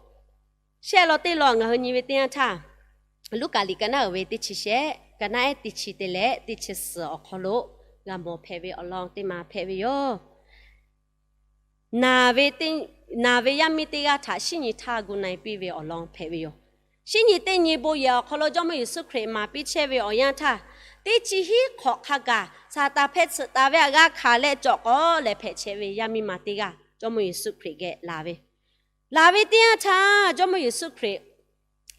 Shehˆ law teˇ law ngaˬ hui nyi ve teˇ yanˇ htaˇ, Luˉkaꞈ liꞈ ka naˉ uiˍ ve teˇ chi shehˆ, ka naˉ ehˉ teˇ chi te leh teˇ chi suhˍ awˬ hk'aw lo g'a mawˬ hpehꞈ ve awˬ lawn teˇ ma hpehꞈ ve yoˬ. Naˬ ve, naˬ ve yaˇ miˇ teˇ g'aˇ htaꞈ shinˉ nyi htaˇ gu na e piˇ ve awˬ lawn hpehꞈ ve yoˬ. Shinˉ nyi teˇ nyi bon yehˬ awˬ hk'aw lo Jawˇmawˇ Yeˍsuˆ Hkriꞈ maˍ piˇ chehˇ ve awˬ yanˇ htaˇ, teˇ chi hiˉ hk'awꞈ hk'a gaˬ Saˍtanˍ hpeh tsuhꞈ taˍ ve aꞈ g'a hkanˍ leh cawˬ k'awꞈ leh hpehꞈ chehˇ ve yaˇ miˇ ma teˇ g'aˇ Jawˇmawˇ Yeˍsuˆ Hkriꞈ geh laˬ ve, laˬ ve teˇ yanˇ htaˇ Jawˇmawˇ Yeˍsuˆ Hkriꞈ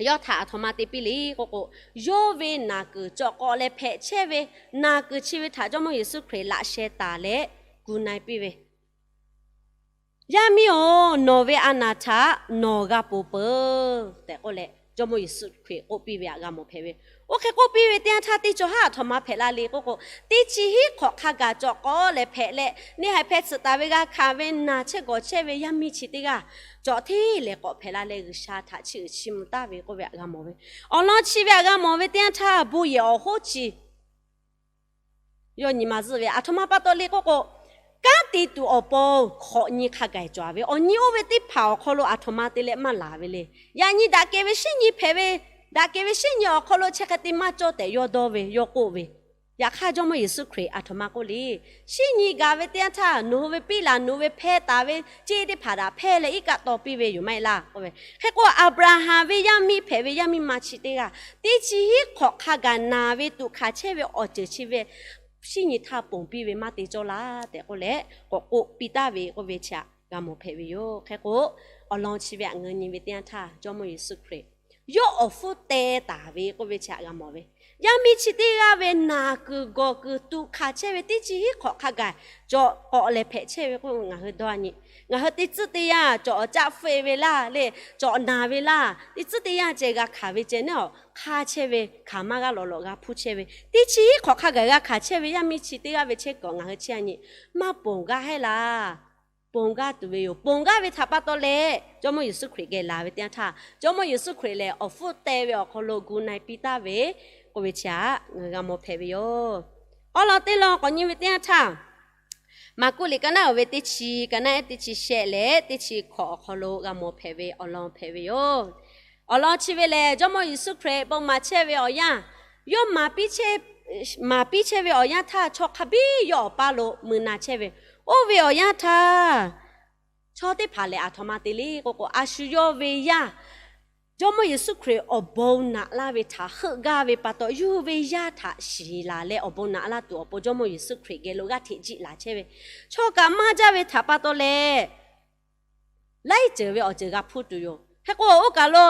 yawˇ htaꞈ aˬ htoꞈ ma te piˇ le k'oˆ k'o, yawˇ ve naˬ kuiˬ cawˬ k'awꞈ leh hpehꞈ chehˇ ve naˬ kuiˬ chi ve htaꞈ Jawˇmawˇ Yeˍsuˆ Hkriꞈ laꞈ sheh taˍ leh gu na e piˇ ve, Yaˇ miˇ-oˬ, nawˬ ve a naˬ htaꞈ nawˬ g'a ponˬ peuˬ tehꞈ k'oˆ leh, Jawˇmawˇ Yeˍsuˆ Hkriꞈ k'oˆ piˇ ve aꞈ g'a mawˬ hpehꞈ ve. Oˇ hk'e k'oˆ piˇ ve teˇ yanˇ htaˇ teˇ cawˬ haˉ aˬ htoꞈ ma hpehꞈ la le k'oˆ k'o, teˇ chi hiˉ hk'awꞈ hk'a gaˬ cawˬ k'awꞈ leh hpehꞈ leh, neˇ haiˬ hpeh tsuhꞈ taˍ ve g'a hkanˍ ve naˬ chehˇ gawˬ chehˇ ve yaˇ miˇ chi teˇ g'aˇ cawˬ hteˇ leh k'awꞈ hpehꞈ la leh G'uiˬsha htaꞈ chiˇ uiˍ chiˇ mvuh taˍ ve k'oˆ ve aꞈ g'a mawˬ ve. Awˬ lawn chi ve aꞈ g'a mawˬ ve teˇ yanˇ htaˇ bon yehˬ awˬ hoˉ chi yawˇ nyi ma zuhˆ ve aˬ htoꞈ ma pa taw le k'oˆ k'o, kanˉ te tuˬ awˬ pon hk'awꞈ nyi hk'a gaˬ cawˬ ve, awˬ nyi oˇ ve teˇ hpaˍ awˬ hk'aw lo aˬ htoꞈ ma te leh maˇ laˬ ve le. Yaꞈ nyi daꞈ kehˬ ve shinˉ nyi hpehꞈ ve, daꞈ kehˬ ve shinˉ nyi awˬ hk'aw lo chi hk'e te maˇ cawˇ tehꞈ yawˇ dawˇ ve, yawˇ k'oˆ ve. Yaꞈ hk'aˇ Jawˇmawˇ Yeˍsuˆ Hkriꞈ aˬ htoꞈ ma k'oˆ le. Shinˉ nyi gaˬ ve teˇ yanˇ htaˇ nawˬ hui ve piˇ laˬ nawˬ hui ve hpeh taˍ ve ceˇ teˇ hpaˍ htaꞈ hpehˇ leh iˉ kaˆ taw piˇ ve yoˬ maˇ heˆ laˇ k'oˆ ve. Hk'e k'o Aˍbraˍhanˍ ve yaˇ miˇ hpehꞈ ve yaˇ miˇ ma chi teˇ g'aˇ teˇ chi hiˉ hk'awꞈ hk'a gaˬ naˬ ve tuꞈ hkanˍ chehˇ ve awˬ ceuˬ chi ve shinˉ nyi htaˇ ponˬ piˇ ve maˇ te cawˇ laˇ tehꞈ k'oˆ leh k'awꞈ k'oˆ piˇ taˍ ve k'oˆ ve chi htaꞈ g'a mawˬ hpehꞈ ve yoˬ. Hk'e k'o, awˬ lawn chi ve htaꞈ ngaˬ hui nyi ve teˇ yanˇ htaˇ, Jawˇmawˇ Yeˍsuˆ Hkriꞈ yawˇ awˬ hpfuhˇ teh taˍ ve k'oˆ ve chi htaꞈ g'a mawˬ ve. Yaˇ miˇ chi teˇ g'aˇ ve naˬ kuiˬ gawˬ kuiˬ tuꞈ hkanˍ chehˇ ve teˇ chi hiˉ hk'awꞈ hk'a gaˬ cawˬ k'awꞈ lehˬ hpehꞈ chehˇ ve k'o, ngaˬ hui dawˇ nyi. Ngaˬ hui teˇ tcuhˉ teˇ yanˇ cawˬ caˆ feuˆ ve laˇ leh cawˬ naˬ ve laˇ, teˇ tcuhˉ teˇ yanˇ ceh g'a hkanˍ ve ceh neˉ awˬ hk'aˇ chehˇ ve, hkanˍ maˇ g'aˇ lawꞈ lawꞈ g'a hpuˇ chehˇ ve, teˇ chi hiˉ hk'awꞈ hk'a gaˬ g'a hkanˍ chehˇ ve yaˇ miˇ chi teˇ g'aˇ ve chehˇ kuiˬ ngaˬ hui chehˇ nyi, maˇ ponˬ gaˇ heˆ laˇ. Ponˬ gaˇ tuˬ ve yoˬ. Ponˬ gaˇ ve htaꞈ pa taw leh, Jawˇmawˇ Yeˍsuˆ Hkriꞈ geh laˬ ve teˇ yanˇ htaˇ, Jawˇmawˇ Yeˍsuˆ Hkriꞈ lehˬ awˬ hpfuhˇ teh ve awˬ hk'aw lo gu na-e piˇ taˍ ve k'oˆ ve chi htaꞈ ngaˬ hui g'a mawˬ hpehꞈ ve yoˬ. Awˉ lawn teˇ lawn k'awꞈ nyi ve teˇ yanˇ htaˇ, Maˍkuˆ liꞈ ka naˆ uiˍ ve teˇ chi, ka naˆ ehˉ teˇ chi shehˆ leh teˇ chi hkawꞈ awˬ hk'aw lo g'a mawˬ hpehꞈ ve awˬ lawn hpehꞈ ve yoˬ. Awˬ lawn chi ve lehˬ, Jawˇmawˇ Yeˍsuˆ Hkriꞈ bon maˍ chehˇ ve awˬ yanˇ, yawˇ maˍ piˇ chehˇ ve awˬ yanˇ htaˇ, chaw hk'a biˇ yawˇ awˬ paˇ lo mui na chehˇ ve. Oˇ ve awˬ yanˇ htaˇ, chaw teˇ hpaˍ lehˬ aˬ htoꞈ ma te le k'oˆ k'o, a shu yawˇ ve yaˇ Jawˇmawˇ Yeˍsuˆ Hkriꞈ awˬ bon naꞈ laˇ ve htaꞈ heuˆ gaˇ ve pa taw, yawˇ ve yaˇ htaꞈ shiˍ laˬ leh awˬ bon naꞈ laˇ tuˬ awˬ pon Jawˇmawˇ Yeˍsuˆ Hkriꞈ geh lo g'aˇ hteꞈ jiˆ laˬ chehˇ ve. Chaw kaꞈ maˇ jaˇ ve htaꞈ pa taw leh, laiˉ ceuˬ ve awˬ ceuˬ g'a hpuˇ tuˬ yoˬ. Hk'e k'o, oˇ kaˬ lo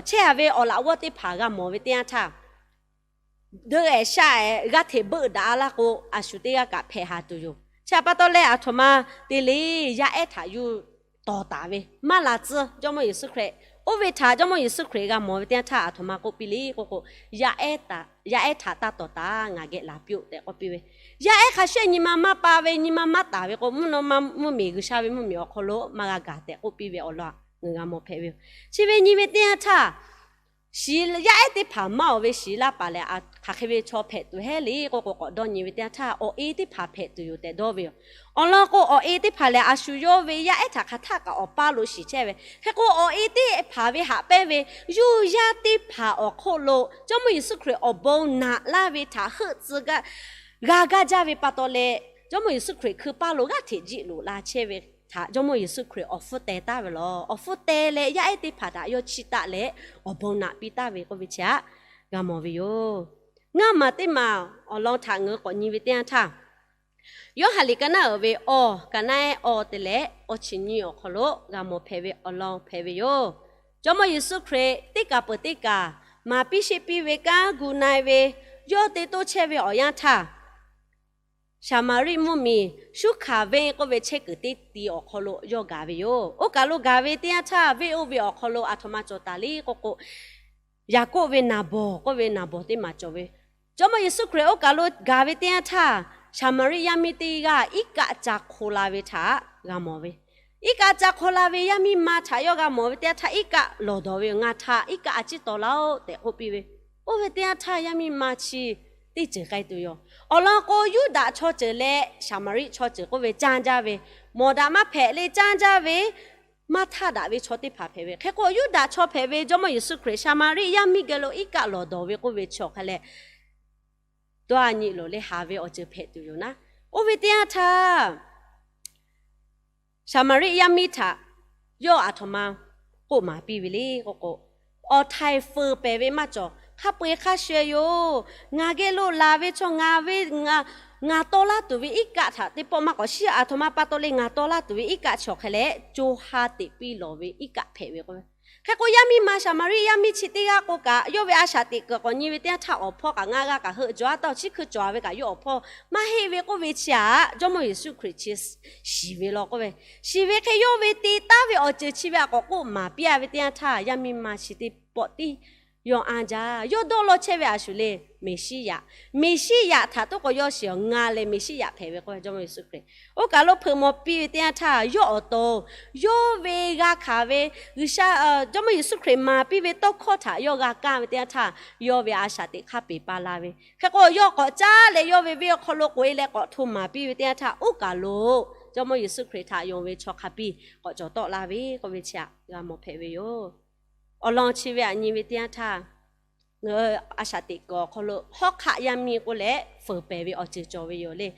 chehˇ a ve awˬ laꞈ g'awˇ teˇ hpaˍ g'a mawˬ ve teˇ yanˇ htaˇ, deuˆ-ehˍ shaˆ-ehˍ g'aˇ hteꞈ beuˆ daꞈ a laˇ k'o, a shu teˇ g'aˇ kaꞈ hpehꞈ haˍ tuˬ yoˬ. Chi htaꞈ pa taw leh, aˬ htoꞈ ma te le, yaˇ ehˉ htaꞈ yuˬ tawˍ taˍ ve maˇ la tcuhˇ Jawˇmawˇ Yeˍsuˆ Hkriꞈ. Oˇ ve htaꞈ Jawˇmawˇ Yeˍsuˆ Hkriꞈ g'a mawˬ ve teˇ yanˇ htaˇ, aˬ htoꞈ ma k'oˆ piˇ le k'oˆ k'o, yaˇ ehˉ htaꞈ taˇ tawˍ taˍ, ngaˬ geh laˬ piˇ-oˆ tehꞈ k'oˆ piˇ ve. Yaˇ ehˉ hk'a shehˆ nyi ma maˇ pa ve, nyi ma maˇ taˍ ve k'o, mvuhˇ naw ma mvuhˇmiˬ, G'uiˬsha ve mvuhˇmiˬ awˬ hk'aw lo maˇ g'a gaˬ tehꞈ k'oˆ piˇ ve awˬ lawn ngaˬ g'a mawˬ hpehꞈ ve yoˬ. Chi ve nyi ve teˇ yanˇ htaˇ, shiˍ yaˇ ehˉ teˇ hpaˍ maˇ-oˬ ve shiˍ laˇ paˍ lehˬ, hk'aˬ hk'e ve chaw hpehꞈ tuˬ heˆ le k'oˆ k'o, k'awꞈ dawˇ nyi ve teˇ yanˇ htaˇ, awˬ e teˇ hpaˍ hpehꞈ tuˬ yoˬ tehꞈ dawˇ ve yoˬ. Awˬ lawn k'o, awˬ e teˇ hpaˍ lehˬ, a shu yawˇ ve yaˇ ehˉ htaꞈ hk'aˬ htaˆ kaꞈ awˬ paˇ lo shiˍ chehˇ ve. Hk'e k'o, awˬ e teˇ hpaˍ ve haꞈ pehnˇ ve yuˇ yaˇ teˇ hpaˍ awˬ hk'oˆ lo Jawˇmawˇ Yeˍsuˆ Hkriꞈ awˬ bon naꞈ laˇ ve htaꞈ heuˆ tcuh g'a gaˇ jaˇ ve pa taw leh, Jawˇmawˇ Yeˍsuˆ Hkriꞈ hkui paˇ lo g'aˇ hteꞈ jiˆ loꞈ la chehˇ ve htaꞈ Jawˇmawˇ Yeˍsuˆ Hkriꞈ awˬ hpfuhˇ teh taˍ ve lawˬ. Awˬ hpfuhˇ teh leh yaˇ ehˉ teˇ hpaˍ htaꞈ yawˇ chiˇ taˆ leh awˬ bon naꞈ piˇ taˍ ve k'oˆ ve chi htaꞈ g'a mawˬ ve yoˬ. Ngaˇ maˬ teˇ maˬ awˬ lawn htaꞈ ngaˬ hui k'awꞈ nyi ve teˇ yanˇ htaˇ, Yoˇhanˬ liꞈ ka naˆ uiˍ ve awˬ, ka naˆ ehˉ awˬ te leh awˬ chi nyi awˬ hk'aw lo g'a mawˬ hpehꞈ ve awˬ lawn hpehꞈ ve yoˬ. Jawˇmawˇ Yeˍsuˆ Hkriꞈ teˇ kaˬ peuˬ teˇ kaˬ maˍ piˇ sheˆ piˇ ve kanˉ gu na-e ve, yawˇ te toˇ chehˇ ve awˬ yanˇ htaˇ, Saˍmaˍriˆ mvuhˇmiˬ Suˇhkaˍ venˇ k'oˆ ve chehˇ kuiˬ teˇ ti awˬ hk'aw lo yawˇ gaˬ ve yoˬ. Oˇ kaˬ lo gaˬ ve teˇ yanˇ htaˇ, venˇ oˇ ve awˬ hk'aw lo aˬ htoꞈ ma cawˬ taˍ le k'oˆ k'o, Yaˍkoˆ ve naˍ bawˬ k'oˆ ve naˍ bawˬ teˇ maˬ cawˬ ve. Jawˇmawˇ Yeˍsuˆ Hkriꞈ oˇ kaˬ lo gaˬ ve teˇ yanˇ htaˇ, Saˍmaˍriˆ yaˇ miˇ teˇ g'aˇ iˉ kaˆ ca hk'o la ve htaꞈ g'a mawˬ ve. Iˉ kaˆ ca hk'o la ve yaˇ miˇ ma htaꞈ yawˇ g'a mawˬ ve teˇ yanˇ htaˇ, iˉ kaˆ lawˬ dawˬ ve yoˬ. Ngaˬ htaꞈ iˉ kaˆ a ciˉ tawˍ laˇ-oˆ tehꞈ k'oˆ piˇ ve. Oˇ ve teˇ yanˇ htaˇ yaˇ miˇ ma chi teˇ ceuˬ k'ai tuˬ yoˬ. Awˬ lawn k'o, Yuˇdaꞈ chaw ceuˬ leh Saˍmaˍriˆ chaw ceuˬ k'oˆ ve caˇ jaˇ ve, mawˬ daꞈ maˇ hpehꞈ le caˇ jaˇ ve, maˇ htaˇ daꞈ ve chaw teˇ hpaˍ hpehꞈ ve. Hk'e k'o, Yuˇdaꞈ chaw hpehꞈ ve Jawˇmawˇ Yeˍsuˆ Hkriꞈ Saˍmaˍriˆ yaˇ miˇ geh lo iˉ kaˆ lawˬ dawˬ ve k'oˆ ve chi awˬ hk'a leh, dawˇ a nyi loˍ leh haˍ ve awˬ ceuˬ hpehꞈ tuˬ yoˬ naˉ. Oˇ ve teˇ yanˇ htaˇ, Saˍmaˍriˆ yaˇ miˇ htaꞈ yawˇ aˬ htoꞈ ma k'oˆ maˍ piˇ ve le k'oˆ k'o, awˬ htaiˍ fuiˍ pehˍ ve maˇ cawˬ. Hk'a peu-eˬ hk'a shuˍ-eh yoˬ. Ngaˬ geh lo laˬ ve chaw ngaˬ ve, ngaˬ taw laˇ tuˬ ve iˉ kaˆ htaꞈ teˇ pawˆ maˇ k'awꞈ shiˉ. Aˬ htoꞈ ma pa taw leh ngaˬ taw laˇ tuˬ ve iˉ kaˆ chi awˬ hk'a leh co ha teꞈ piˇ lawˬ ve iˉ kaˆ hpehꞈ ve k'o, hk'e k'o, yaˇ miˇ ma Saˍmaˍriˆ yaˇ miˇ chi teˇ g'aˇ k'o kaꞈ, yawˇ ve a shaꞈ teꞈ kuiˬ k'awꞈ nyi ve teˇ yanˇ htaˇ, awˬ hpawˇ kaꞈ ngaˇ g'aˇ kaꞈ heuˆ jaw-a taˇ-oˬ, chi hkui cawˬ-a ve kaꞈ yawˇ awˬ hpawˇ maˇ heˆ ve k'oˆ ve chi htaꞈ Jawˇmawˇ Yeˍsuˆ Hkriꞈ chi shiˍ ve law k'oˆ ve. Shiˍ ve hk'e, yawˇ ve te taˉ ve awˬ ceuˬ chi ve htaꞈ k'awꞈ k'oˆ maˍ piˇ-a ve teˇ yanˇ htaˇ, yaˇ miˇ ma chi teˇ pawˆ tiˉ yawˇ anˇ jaˇ. Yawˇ dawˇ law chehˇ ve a shuˍ le, Meˍsiˉyaꞈ. Meˍsiˉyaꞈ htaꞈ toˉ k'o yawˇ shiˍ-awˬ, ngaˬ lehˬ Meˍsiˉyaꞈ hpehꞈ ve k'oˆ ve Jawˇmawˇ Yeˍsuˆ Hkriꞈ. Oˇ kaˬ lo hpeuꞈ mawˬ piˇ ve teˇ yanˇ htaˇ, yawˇ awˬ to, yawˇ ve g'a hkanˍ ve G'uiˬsha, Jawˇmawˇ Yeˍsuˆ Hkriꞈ maˍ piˇ ve tawˇ hkawˇ htaꞈ yawˇ g'a kaˇ ve teˇ yanˇ htaˇ, yawˇ ve a shaꞈ teꞈ hk'aˇ peˬ pa la ve. Hk'e k'o, yawˇ k'awꞈ caˉ leh yawˇ ve venˇ awˬ hk'aw lo k'oꞈ-e leh k'awꞈ hto maˍ piˇ ve teˇ yanˇ htaˇ, oˇ kaˬ lo Jawˇmawˇ Yeˍsuˆ Hkriꞈ htaꞈ yonˍ ve chaw hk'a piˇ k'awꞈ cawˬ tawˆ la ve k'oˆ ve chi htaꞈ g'a mawˬ hpehꞈ ve yoˬ. Awˬ lawn chi ve htaꞈ nyi ve teˇ yanˇ htaˇ, a shaꞈ teꞈ kuiˬ awˬ hk'aw lo hawˉ hk'aˆ yaˇ miˇ k'oˆ leh fuiˍ pehˍ ve awˬ ceuˬ cawˬ ve yoˬ le.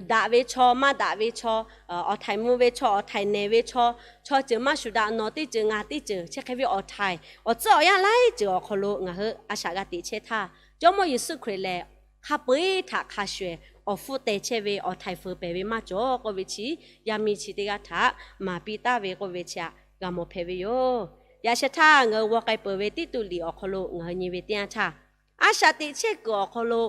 Daꞈ ve chaw, maˇ daꞈ ve chaw, awˬ htaiˍ mvuh ve chaw, awˬ htaiˍ nehˬ ve chaw, chaw ceuˬ maˇ shuˍ daꞈ, nawˬ teˇ ceuˬ ngaˬ teˇ ceuˬ, chi hk'e ve awˬ htaiˍ awˬ tcuhˉ awˬ yanˇ laiˉ ceuˬ awˬ hk'aw lo ngaˬ hui a shaꞈ g'a teꞈ chehˇ htaˇ, Jawˇmawˇ Yeˍsuˆ Hkriꞈ lehˬ hk'a peu-eˬ htaꞈ hk'a shuˍ-eh awˬ hpfuhˇ teh chehˇ ve awˬ htaiˍ fuiˍ pehˬ ve maˇ cawˬ k'oˆ ve chi, yaˇ miˇ chi teˇ g'aˇ htaꞈ maˍ piˇ taˍ ve k'oˆ ve chi htaꞈ g'a mawˬ hpehꞈ ve yoˬ. Yaꞈ sheh htaˇ ngaˬ hui g'aw k'ai peuˬ ve Tiˇtuˆ liꞈ awˬ hk'aw lo ngaˬ hui nyi ve teˇ yanˇ htaˇ, a shaꞈ teꞈ chehˇ kuiˬ awˬ hk'aw lo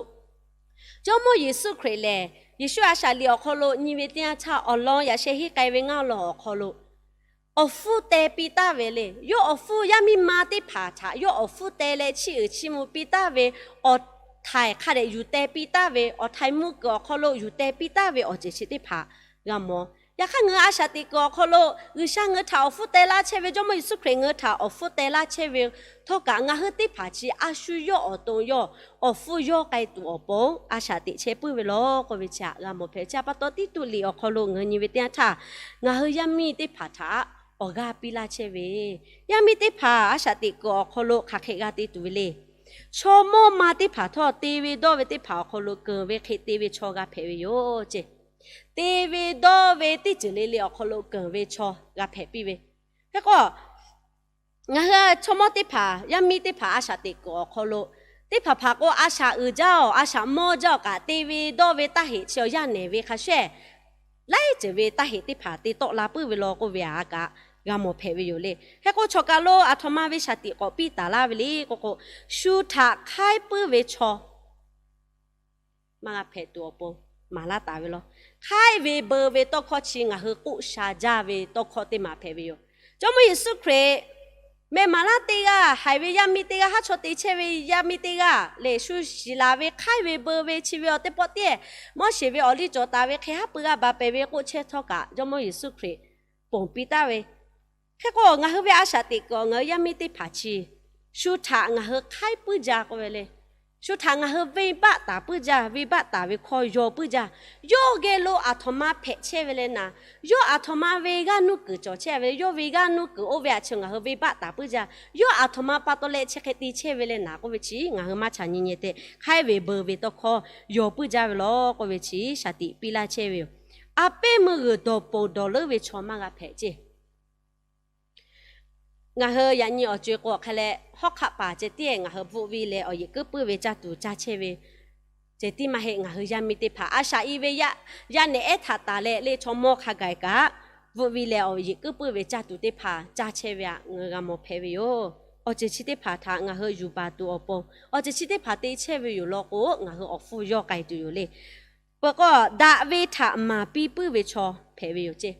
Jawˇmawˇ Yeˍsuˆ Hkriꞈ lehˬ, Yeˍsuˆ a shaꞈ liꞈ awˬ hk'aw lo nyi ve teˇ yanˇ htaˇ awˬ lawn yaꞈ sheh henˇ k'ai ve ngaˇ lawˬ awˬ hk'aw lo awˬ hpfuhˇ teh piˇ taˍ ve le. Yawˇ awˬ hpfuhˇ yaˇ miˇ ma teˇ hpaˍ htaꞈ yawˇ awˬ hpfuhˇ teh leh chiˇ uiˍ chiˇ mvuh piˇ taˍ ve, awˬ htaiˍ hk'a dehꞈ yuˬ teh piˇ taˍ ve, awˬ htaiˍ mvuh kuiˬ awˬ hk'aw lo yuˬ teh piˇ taˍ ve awˬ ceuˬ chi teˇ hpaˍ g'a mawˬ. Yaꞈ hk'aˇ ngaˬ hui a shaꞈ teꞈ kuiˬ awˬ hk'aw lo G'uiˬsha ngaˬ hui htaꞈ awˬ hpfuhˇ teh laˇ chehˇ ve, Jawˇmawˇ Yeˍsuˆ Hkriꞈ ngaˬ hui htaꞈ awˬ hpfuhˇ teh laˇ chehˇ ve htawˇ kaꞈ ngaˬ hui teˇ hpaˍ chi a shu yawˇ awˬ to yawˇ awˬ hpfuhˇ yawˇ k'ai tuˬ awˬ pon a shaꞈ teꞈ chehˇ puiˉ ve lawˬ k'oˆ ve chi htaꞈ g'a mawˬ hpehꞈ. Chi pa taw Tiˇtuˆ liꞈ awˬ hk'aw lo ngaˬ hui nyi ve teˇ yanˇ htaˇ, ngaˬ hui yaˇ miˇ teˇ hpaˍ htaꞈ awˬ g'aˇ piˇ laˇ chehˇ ve, yaˇ miˇ teˇ hpaˍ a shaꞈ teꞈ kuiˬ awˬ hk'aw lo hk'aˬ hk'e g'a te tuˬ ve le. Chaw mawˇ ma teˇ hpaˍ htawˇ te ve dawˇ ve teˇ hpaˍ awˬ hk'aw lo keunˍ ve hk'e te ve chaw g'a hpehꞈ ve yoˬ ce. Te ve dawˇ ve teˇ ceuˬ le le awˬ hk'aw lo keunˍ ve chaw g'a hpehꞈ piˇ ve. Hk'e k'o, ngaˬ hui chaw mawˇ teˇ hpaˍ, yaˇ miˇ teˇ hpaˍ a shaꞈ teꞈ kuiˬ awˬ hk'aw lo teˇ hpaˍ hpaˍ k'o, a shaꞈ uiˍ jaˇ-oˬ, a shaꞈ mawˇ jaˇ-oˬ kaꞈ, te ve dawˇ ve taˇ heꞈ chi awˬ yaˇ nehˬ ve hk'a shuˍ laiˉ ceuˬ ve taˇ heꞈ teˇ hpaˍ te tawˆ la puiˉ ve law k'oˆ ve a kaꞈ g'a mawˬ hpehꞈ ve yoˬ le. Hk'e k'o, chaw kaˬ lo aˬ htoꞈ ma ve shaˍ tiꞈ k'awꞈ piˇ taˍ laˇ ve le k'o k'o, shu htaꞈ hk'aiˉ puiˉ ve chaw maˇ g'a hpehꞈ tuˬ awˬ pon maˍ laˇ taˍ ve law. Hk'aiˉ ve beu ve tawˇ hkawˇ chi ngaˬ hui k'oˆ sha jaˇ ve tawˇ hkawˇ teˇ maˬ hpehꞈ ve yoˬ. Jawˇmawˇ Yeˍsuˆ Hkriꞈ meh maˍ laˇ teˇ g'aˇ, haiˬ ve yaˇ miˇ teˇ g'aˇ, haˉ chaw te chehˇ ve yaˇ miˇ teˇ g'aˇ lehˬ, shu shiˍ laˬ ve hk'aiˉ ve beu ve chi ve awˬ teˇ pawˆ tiˉ, Moˉseˍ ve awˬ liˇ cawˬ taˍ ve hk'e haˉ pui g'a baˬ pehˍ ve k'oˆ chehˇ htawˇ kaꞈ, Jawˇmawˇ Yeˍsuˆ Hkriꞈ ponˬ piˇ taˍ ve. Hk'e k'o, ngaˬ hui ve a shaꞈ teꞈ kuiˬ ngaˬ hui yaˇ miˇ teˇ hpaˍ chi shu htaꞈ ngaˬ hui hk'aiˉ puiˉ jaˇ k'oˆ ve le. Shu htaꞈ ngaˬ hui venˇbaˆ taˍ puiˉ jaˇ, venˇbaˆ taˍ ve hkawˇ yaw puiˉ jaˇ. Yawˇ geh lo aˬ htoꞈ ma hpehꞈ chehˇ ve leh naˍ, yawˇ aˬ htoꞈ ma ve g'aˇ nuˇ kuiˬ cawˬ chehˇ ve, yawˇ ve g'aˇ nuˇ kuiˬ oˇ ve aꞈ chi ngaˬ hui venˇbaˆ taˍ puiˉ jaˇ. Yawˇ aˬ htoꞈ ma pa taw leh chi hk'e te chehˇ ve leh naˍ k'oˆ ve chi ngaˬ hui maˇ chaꞈ nyi nyi te, hk'aiˉ ve beu ve tawˇ hkawˇ yaw puiˉ jaˇ ve law k'oˆ ve chi shaˍ tiꞈ piˇ laˇ chehˇ ve yoˬ. A pehˉ meuˇ g'uiˬ dawˬ ponˬ dawˬ leuˉ ve chaw maˇ g'a hpehꞈ ce. Ngaˬ hui yaꞈ nyi awˬ co-e k'o hk'a leh, hawˉ hk'aˆ paˍ ceh tiˉ ngaˬ hui bvuhˆ viˇ leh awˬ yeꞈ kuiˉ puiˉ ve caˇ tuˬ caˇ chehˇ ve ceh tiˉ maˇ heˆ. Ngaˬ hui yaˇ miˇ teˇ hpaˍ a shaꞈ i ve yaˇ nehˬ ehˉ htaꞈ taˍ leh le, chaw mawˇ hk'a gaˬ kaꞈ bvuhˆ viˇ leh awˬ yeꞈ kuiˉ puiˉ ve caˇ tuˬ teˇ hpaˍ caˇ chehˇ ve htaꞈ ngaˬ hui g'a mawˬ hpehꞈ ve yoˬ. Awˬ ceuˬ chi teˇ hpaˍ htaꞈ ngaˬ hui yuˬ baˬ tuˬ awˬ pon, awˬ ceuˬ chi teˇ hpaˍ te chehˇ ve yoˬ law k'o, ngaˬ hui awˬ hpfuhˇ yawˇ k'ai tuˬ yoˬ le. Peuˬ k'o, daꞈ ve htaꞈ maˍ piˇ puiˉ ve chaw hpehꞈ ve yoˬ ce.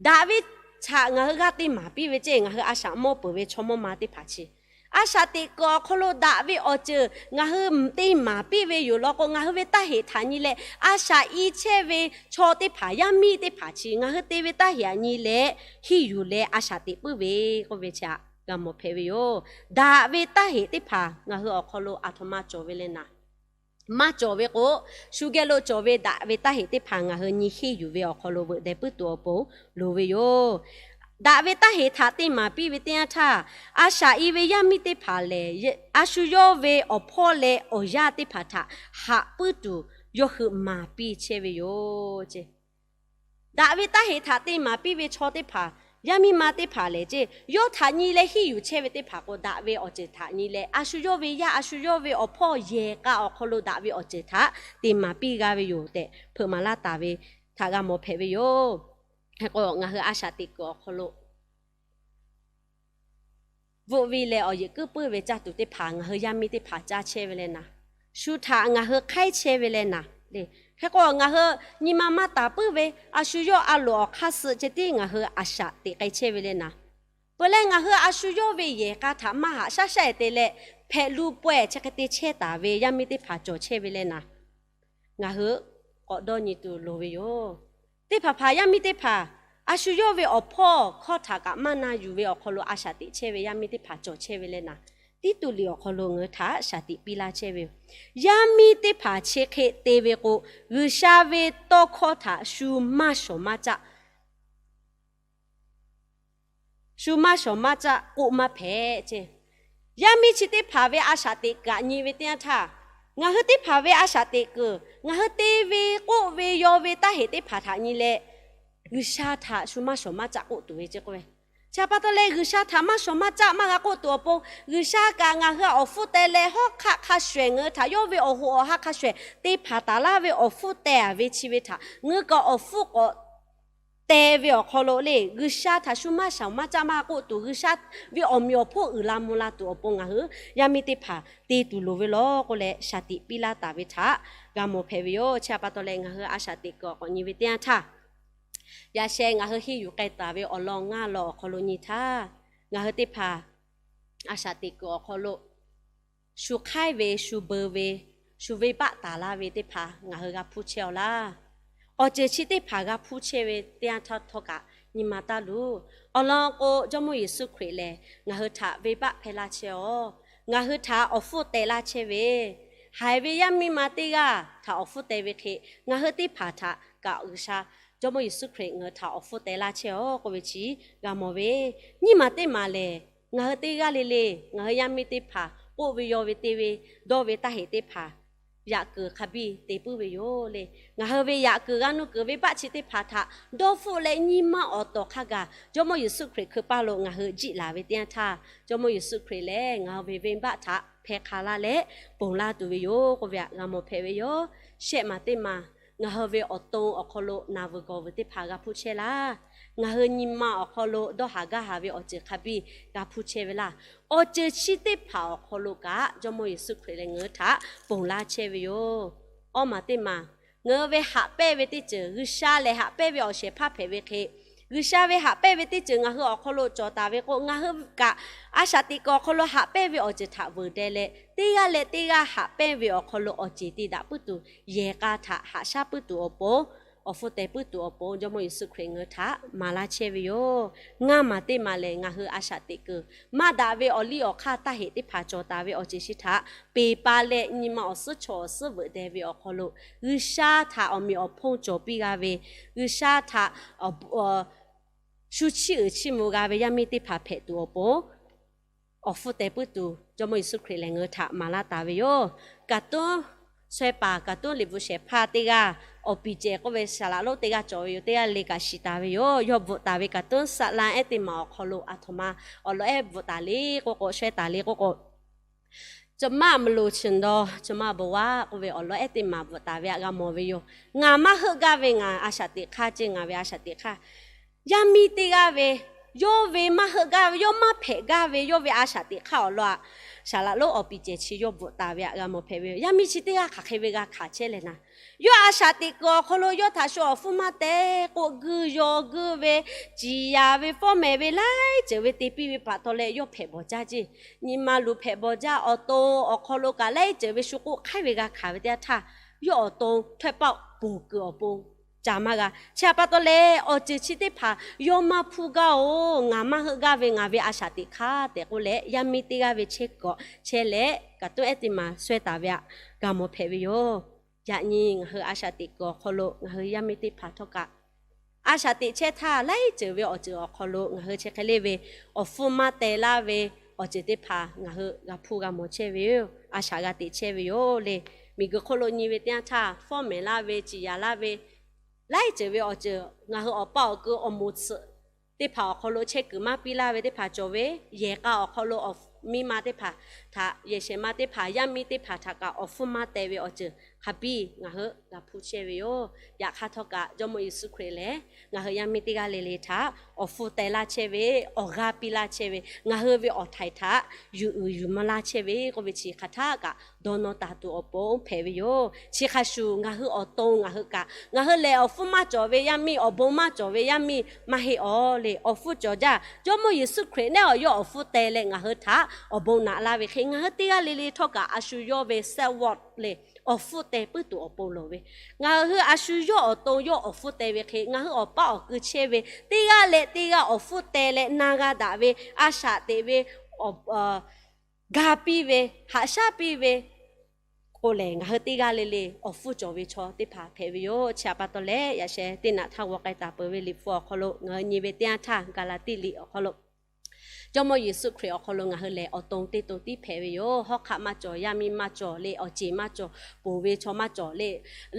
Daꞈ ve htaꞈ ngaˬ hui g'aˇ te maˍ piˇ ve ce. Ngaˬ hui a shaꞈ mawˇ peuˬ ve chaw mawˇ ma teˇ hpaˍ chi, a shaꞈ teꞈ kuiˬ awˬ hk'aw lo daꞈ ve awˬ ceuˬ ngaˬ hui te maˍ piˇ ve yoˬ law k'o, ngaˬ hui ve taˇ heꞈ htaꞈ nyi leh, a shaꞈ i chehˇ ve chaw teˇ hpaˍ, yaˇ miˇ teˇ hpaˍ chi ngaˬ hui te ve taˇ heꞈ htaꞈ nyi leh, hiˇ yuˬ leh a shaꞈ teꞈ puiˉ ve k'oˆ ve chi htaꞈ g'a mawˬ hpehꞈ ve yoˬ. Daꞈ ve taˇ heꞈ teˇ hpaˍ ngaˬ hui awˬ hk'aw lo aˬ htoꞈ ma cawˬ ve leh naˍ, maˇ cawˬ ve k'o, shu geh lo cawˬ ve daꞈ ve taˇ heꞈ teˇ hpaˍ ngaˬ hui nyi hiˇ yuˬ ve awˬ hk'aw lo veuꞈ deh puiˉ tuˬ awˬ pon loˍ ve yoˬ. Daꞈ ve taˇ heꞈ htaꞈ te maˍ piˇ ve teˇ yanˇ htaˇ, a shaꞈ i ve yaˇ miˇ teˇ hpaˍ lehˬ, a shu yawˇ ve awˬ hpawˇ leh awˬ yaˇ teˇ hpaˍ htaꞈ haꞈ puiˉ tuˬ yawˇ hui maˍ piˇ chehˇ ve yoˬ ce. Daꞈ ve taˇ heꞈ htaꞈ te maˍ piˇ ve chaw teˇ hpaˍ, yaˇ miˇ ma teˇ hpaˍ lehˬ ce, yawˇ htaꞈ nyi leh hiˇ yuˬ chehˇ ve teˇ hpaˍ k'o, daꞈ ve awˬ ceuˬ htaꞈ nyi leh, a shu yawˇ ve yaˇ, a shu yawˇ ve awˬ hpawˇ yehˬ k'a awˬ hk'aw lo daꞈ ve awˬ ceuˬ htaꞈ te maˍ piˇ g'a ve yoˬ tehꞈ hpeuꞈ maˍ laˇ taˍ ve htaꞈ g'a mawˬ hpehꞈ ve yoˬ. Hk'e k'o, ngaˬ hui a shaꞈ teꞈ kuiˬ awˬ hk'aw lo bvuhˆ viˇ leh awˬ yeꞈ kuiˉ puiˉ ve caˇ tuˬ teˇ hpaˍ ngaˬ hui yaˇ miˇ teˇ hpaˍ caˇ chehˇ ve leh naˍ, shu htaꞈ ngaˬ hui hk'aiˉ chehˇ ve leh naˍ le. Hk'e k'o, ngaˬ hui nyi ma maˇ taˍ puiˉ ve, a shu yawˇ a loˍ awˬ hk'aˇ suh ceh tiˉ ngaˬ hui a shaꞈ teꞈ k'ai chehˇ ve leh naˍ, peuˬ leh ngaˬ hui a shu yawˇ ve yehˬ k'a htaꞈ maˇ haꞈ shaˉ shaˉ-e te leh, hpehꞈ lu pawehˇ chi hk'e te chehˇ taˍ ve yaˇ miˇ teˇ hpaˍ cawˬ chehˇ ve leh naˍ, ngaˬ hui k'awꞈ dawˇ nyi tuˬ loˍ ve yoˬ. Teˇ hpaˍ hpaˍ yaˇ miˇ teˇ hpaˍ, a shu yawˇ ve awˬ hpawˇ hkawˇ htaꞈ kaꞈ maˇ na yuˬ ve awˬ hk'aw lo a shaꞈ teꞈ chehˇ ve yaˇ miˇ teˇ hpaˍ cawˬ chehˇ ve leh naˍ, Tiˇtuˆ liꞈ awˬ hk'aw lo ngaˬ hui htaꞈ shaˍ tiꞈ piˇ laˇ chehˇ ve yoˬ. Yaˇ miˇ teˇ hpaˍ chi hk'e te ve k'o, G'uiˬsha ve tawˇ hkawˇ htaꞈ shu maˇ shawˍ maˇ caˆ shu maˇ shawˍ maˇ caˆ k'oˆ maˇ hpehꞈ ce. Yaˇ miˇ chi teˇ hpaˍ ve a shaꞈ teꞈ kuiˬ htaꞈ nyi ve teˇ yanˇ htaˇ, ngaˬ hui teˇ hpaˍ ve a shaꞈ teꞈ kuiˬ, ngaˬ hui te ve k'oˆ ve yaw ve taˇ heꞈ teˇ hpaˍ htaꞈ nyi leh, G'uiˬsha htaꞈ shu maˇ shawˍ maˇ caˆ k'oˆ tuˬ ve ce k'oˆ ve, Chi htaꞈ pa taw leh G'uiˬsha htaꞈ maˇ shawˍ maˇ caˆ maˇ g'a k'oˆ tuˬ awˬ pon, G'uiˬsha kaꞈ ngaˬ hui htaꞈ awˬ hpfuhˇ teh leh hawˉ hk'aˆ hk'a shuˍ shuˍ ngaˬ hui htaꞈ yawˇ ve awˬ hoꞈ awˬ ha hk'a shuˍ shuˍ te hpanˍ taˍ laˇ ve awˬ hpfuhˇ teh a ve chi ve htaꞈ ngaˬ hui kaꞈ awˬ hpfuhˇ k'awꞈ teh ve awˬ hk'aw lo le, G'uiˬsha htaꞈ shu maˇ shawˍ maˇ caˆ maˇ k'oˆ tuˬ, G'uiˬsha ve awˬ meꞈ awˬ hponˇ uiˍ la mvuh la tuˬ awˬ pon ngaˬ hui yaˇ miˇ teˇ hpaˍ te tuˬ loˍ ve lawˬ k'oˆ leh shaˍ tiꞈ piˇ laˇ taˍ ve htaꞈ g'a mawˬ hpehꞈ ve yoˬ. Chi htaꞈ pa taw leh ngaˬ hui a shaꞈ teꞈ kuiˬ awˬ k'awꞈ nyi ve teˇ yanˇ htaˇ, yaꞈ sheh ngaˬ hui henˇ yuˬ k'ai taˍ ve awˬ lawn ngaˇ law awˬ hk'aw lo nyi htaˇ, ngaˬ hui teˇ hpaˍ a shaꞈ teꞈ kuiˬ awˬ hk'aw lo shu hk'aiˉ ve, shu beu ve, shu venˇbaˆ taˍ laˇ ve teˇ hpaˍ ngaˬ hui g'a hpuˇ chehˇ-aw laˇ. Awˬ ceuˬ chi teˇ hpaˍ g'a hpuˇ chehˇ ve teˇ yanˇ htaˇ htawˇ kaꞈ nyi ma taˇ luˬ. Awˬ lawn k'o, Jawˇmawˇ Yeˍsuˆ Hkriꞈ lehˬ ngaˬ hui htaꞈ venˇbaˆ hpehˇ laˇ chehˇ-aw. Ngaˬ hui htaꞈ awˬ hpfuhˇ teh laˇ chehˇ ve, haiˬ ve yaˇ miˇ ma teˇ g'aˇ htaꞈ awˬ hpfuhˇ teh ve hk'e, ngaˬ hui teˇ hpaˍ htaꞈ kaꞈ G'uiˬsha, Jawˇmawˇ Yeˍsuˆ Hkriꞈ ngaˬ hui htaꞈ awˬ hpfuhˇ teh laˇ chehˇ-aw k'oˆ ve chi g'a mawˬ ve. Nyiˇ maˬ teˇ maˬ lehˬ, ngaˬ hui teˇ g'aˇ le le, ngaˬ hui yaˇ miˇ teˇ hpaˍ k'oˆ ve yaw ve te ve, dawˇ ve taˇ heꞈ teˇ hpaˍ yaꞈ kuiˬ hk'a biˇ te puiˉ ve yoˬ le. Ngaˬ hui ve yaꞈ kuiˬ g'a nuˇ kuiˬ venˇbaˆ chi teˇ hpaˍ htaꞈ dawˇ hpfuhˆ leh nyiˇ maˇ awˬ tawˍ hk'a gaˬ Jawˇmawˇ Yeˍsuˆ Hkriꞈ hkui paˇ lo ngaˬ hui jiˆ laˬ ve teˇ yanˇ htaˇ, Jawˇmawˇ Yeˍsuˆ Hkriꞈ lehˬ ngaˬ hui ve venˇbaˆ htaꞈ hpehˇ hk'a laˇ leh ponˬ laˇ tuˬ ve yoˬ k'oˆ ve htaꞈ g'a mawˬ hpehꞈ ve yoˬ. Shehˆ maˬ teˇ maˬ, ngaˬ hui ve awˬ to awˬ hk'aw lo naˬ vuiˬ gawˬ vuiˬ teˇ hpaˍ g'a hpuˇ chehˇ laˇ. Ngaˬ hui nyi ma awˬ hk'aw lo dawˇ haˍ gaˇ haˍ ve awˬ ceuˬ hk'a biˇ g'a hpuˇ chehˇ ve laˇ. Awˬ ceuˬ chi teˇ hpaˍ awˬ hk'aw lo kaꞈ Jawˇmawˇ Yeˍsuˆ Hkriꞈ lehˬ ngaˬ hui htaꞈ ponˬ laˇ chehˇ ve yoˬ. Awˇ maˬ teˇ maˬ, ngaˬ hui ve haꞈ pehnˇ ve teˇ ceuˬ, G'uiˬsha lehˬ haꞈ pehnˇ ve awˬ shehˍ hpaˇ hpehꞈ ve hk'e, G'uiˬsha ve haꞈ pehnˇ ve teˇ ceuˬ ngaˬ hui awˬ hk'aw lo cawˬ taˍ ve k'o, ngaˬ hui kaꞈ a shaꞈ teꞈ kuiˬ awˬ hk'aw lo haꞈ pehnˇ ve awˬ ceuˬ htaꞈ veuˬ deh leh, teˇ g'aˇ leh teˇ g'aˇ haꞈ pehnˇ ve awˬ hk'aw lo awˬ ceˬ te daꞈ puiˉ tuˬ, yehˬ k'a htaꞈ haꞈ shaˉ puiˉ tuˬ awˬ pon, awˬ hpfuhˇ teh puiˉ tuˬ awˬ pon Jawˇmawˇ Yeˍsuˆ Hkriꞈ ngaˬ hui htaꞈ maˍ laˇ chehˇ ve yoˬ. Ngaˇ maˬ teˇ maˬ lehˬ, ngaˬ hui a shaꞈ teꞈ kuiˬ maˇ daꞈ ve awˬ liˇ awˬ hk'aˇ taˇ heꞈ teˇ hpaˍ cawˬ taˍ ve awˬ ceuˬ chi htaꞈ peˬ pa leh nyi ma awˬ suhˉ chaw awˬ suhˉ veuꞈ deh ve awˬ hk'aw lo, G'uiˬsha htaꞈ awˬ meꞈ awˬ hponˇ cawˬ piˇ g'a ve, G'uiˬsha htaꞈ shu chiˇ uiˍ chiˇ mvuh g'a ve yaˇ miˇ teˇ hpaˍ hpehꞈ tuˬ awˬ pon, awˬ hpfuhˇ teh puiˉ tuˬ Jawˇmawˇ Yeˍsuˆ Hkriꞈ lehˬ ngaˬ hui htaꞈ maˍ laˇ taˍ ve yoˬ. Kaˍ tuˉ sheh paˍ, kaˍ tuˉ liꞈ bvuhꞈ shehˍ hpaˇ teˇ g'aˇ, awˬ piˍ cehˬ k'oˆ ve saˍ laꞈ lonˉ teˇ g'aˇ cawˬ ve yoˬ. Teˇ g'aˇ le kaꞈ shiˍ taˍ ve yoˬ. Yawˇ bvuhꞈ taˍ ve kaˍ tuˉ saˍ laꞈ ehˉ teˇ maˬ awˬ hk'aw lo aˬ htoꞈ ma awˬ lawn ehˉ bvuhꞈ taˍ le k'oˆ k'o, sheh taˍ le k'oˆ k'o, ကျွန်မ မလို့ချင်တော့ ကျွန်မဘဝ k'oˆ ve awˬ lawn ehˉ teˇ maˬ bvuhꞈ taˍ ve htaꞈ g'a mawˬ ve yoˬ. Ngaˬ maˇ heuˆ gaˇ ve ngaˬ a shaꞈ teꞈ hk'aˇ ceˇ, ngaˬ ve a shaꞈ teꞈ hk'aˇ. Yaˇ miˇ teˇ g'aˇ ve, yawˇ ve maˇ heuˆ gaˇ ve, yawˇ maˇ hpehꞈ gaˇ ve, yawˇ ve a shaꞈ teꞈ hk'aˇ awˬ lawn aꞈ, saˍ laꞈ lonˉ awˬ piˍ cehˬ chi yawˇ bvuhꞈ taˍ ve htaꞈ g'a mawˬ hpehꞈ ve yoˬ. Yaˇ miˇ chi teˇ g'aˇ hk'aˬ hk'e ve g'a hkanˍ chehˇ leh naˍ, yawˇ a shaꞈ teꞈ kuiˬ awˬ hk'aw lo yawˇ htaꞈ shu awˬ hpfuhˇ maˇ teh k'o, guiˇ yaw guiˇ ve, ciˍ yanˍ ve, fawˉ mehˍ ve laiˉ ceuˬ ve te piˇ ve pa taw leh yawˇ hpehꞈ bawˬ jaˇ ceˇ. Nyi ma luˬ hpehꞈ bawˬ jaˇ. Awˬ to awˬ hk'aw lo kaꞈ laiˉ ceuˬ ve shu k'oˆ hk'aiˉ ve g'a hkanˍ ve teˇ yanˇ htaˇ, yawˇ awˬ to htawˇ paˆ ponˬ kuiˬ awˬ pon ca maˇ g'a. Chi htaꞈ pa taw leh awˬ ceuˬ chi teˇ hpaˍ yawˇ maˇ hpuˇ gaˇ-oˬ. Ngaˬ maˇ heuˆ gaˇ ve ngaˬ ve a shaꞈ teꞈ hk'aˇ tehꞈ k'oˆ leh, yaˇ miˇ teˇ g'aˇ ve chehˇ kuiˬ chehˇ leh, kaˍ tuˉ ehˉ teˇ maˬ sheh taˍ ve htaꞈ g'a mawˬ hpehꞈ ve yoˬ. Yaꞈ nyi ngaˬ hui a shaꞈ teꞈ kuiˬ awˬ hk'aw lo ngaˬ hui yaˇ miˇ teˇ hpaˍ htawˇ kaꞈ, a shaꞈ teꞈ chehˇ htaˇ laiˉ ceuˬ ve awˬ ceuˬ awˬ hk'aw lo ngaˬ hui chi hk'e le ve awˬ hpfuhˇ maˇ teh laˇ ve awˬ ceuˬ teˇ hpaˍ ngaˬ hui g'a hpuˇ g'a mawˬ chehˇ ve yoˬ. A shaꞈ g'a teꞈ chehˇ ve yoˬ le. Miˬguiˬ hk'oˆ lo nyi ve teˇ yanˇ htaˇ, fawˉ mehˍ laˇ ve, ciˍ yanˍ laˇ ve, laiˉ ceuˬ ve awˬ ceuˬ ngaˬ hui awˬ pa awˬ ku awˬ moˍ tsuhꞈ teˇ hpaˍ awˬ hk'aw lo chehˇ kuiˬ maˇ piˇ laˇ ve teˇ hpaˍ cawˬ ve, yehˬ k'a awˬ hk'aw lo awˬ miˇ ma teˇ hpaˍ htaꞈ, yehˬ shehˍ ma teˇ hpaˍ, yaˇ miˇ teˇ hpaˍ htaꞈ kaꞈ awˬ hpfuhˇ maˇ teh ve awˬ ceuˬ hk'a biˇ ngaˬ hui g'a hpuˇ chehˇ ve yoˬ. Yaꞈ hk'aˇ htawˇ kaꞈ Jawˇmawˇ Yeˍsuˆ Hkriꞈ lehˬ ngaˬ hui yaˇ miˇ teˇ g'aˇ le le htaꞈ awˬ hpfuhˇ teh laˇ chehˇ ve, awˬ g'aˇ piˇ laˇ chehˇ ve, ngaˬ hui ve awˬ htaiˍ htaꞈ yuˬ uiˍ yuˬ mvuh laˇ chehˇ ve k'oˆ ve chi hk'aˬ htaˇ kaꞈ dawˇ nawˇ taˍ tuˬ awˬ pon hpehꞈ ve yoˬ. Chi hk'a shuˍ ngaˬ hui awˬ to ngaˬ hui kaꞈ, ngaˬ hui lehˬ awˬ hpfuhˇ maˇ cawˬ ve yaˇ miˇ, awˬ bon maˇ cawˬ ve yaˇ miˇ maˇ heˆ-aw le. Awˬ hpfuhˇ cawˬ jaˇ. Jawˇmawˇ Yeˍsuˆ Hkriꞈ nehˉ awˬ yawˇ awˬ hpfuhˇ teh leh ngaˬ hui htaꞈ awˬ bon naꞈ laˇ ve hk'e, ngaˬ hui teˇ g'aˇ le le htawˇ kaꞈ a shu yawˇ ve စဝတ် le, awˬ hpfuhˇ teh puiˉ tuˬ awˬ pon loˍ ve, ngaˬ hui a shu yawˇ awˬ to yawˇ awˬ hpfuhˇ teh ve hk'e, ngaˬ hui awˬ paˆ awˬ ku chehˇ ve teˇ g'aˇ leh teˇ g'aˇ awˬ hpfuhˇ teh leh na g'a daꞈ ve, a shaꞈ teꞈ ve, ga piˇ ve, haꞈ shaˉ piˇ ve k'o lehˬ, ngaˬ hui teˇ g'aˇ le le awˬ hpfuhˇ cawˬ ve chaw teˇ hpaˍ hpehꞈ ve yoˬ. Chi htaꞈ pa taw leh, yaꞈ sheh teˇ naꞈ htaˇ g'aw k'ai taˍ peuˬ ve liꞈ hpu awˬ hk'aw lo ngaˬ hui nyi ve teˇ yanˇ htaˇ, Gaˍlaˍtiˆ liꞈ awˬ hk'aw lo Jawˇmawˇ Yeˍsuˆ Hkriꞈ awˬ hk'aw lo ngaˬ hui lehˬ awˬ to teˇ to tiˉ hpehꞈ ve yoˬ. Hawˉ hk'aˆ maˇ cawˬ, yaˇ miˇ maˇ cawˬ le, awˬ ceˬ maˇ cawˬ, poˬ ve chaw maˇ cawˬ le,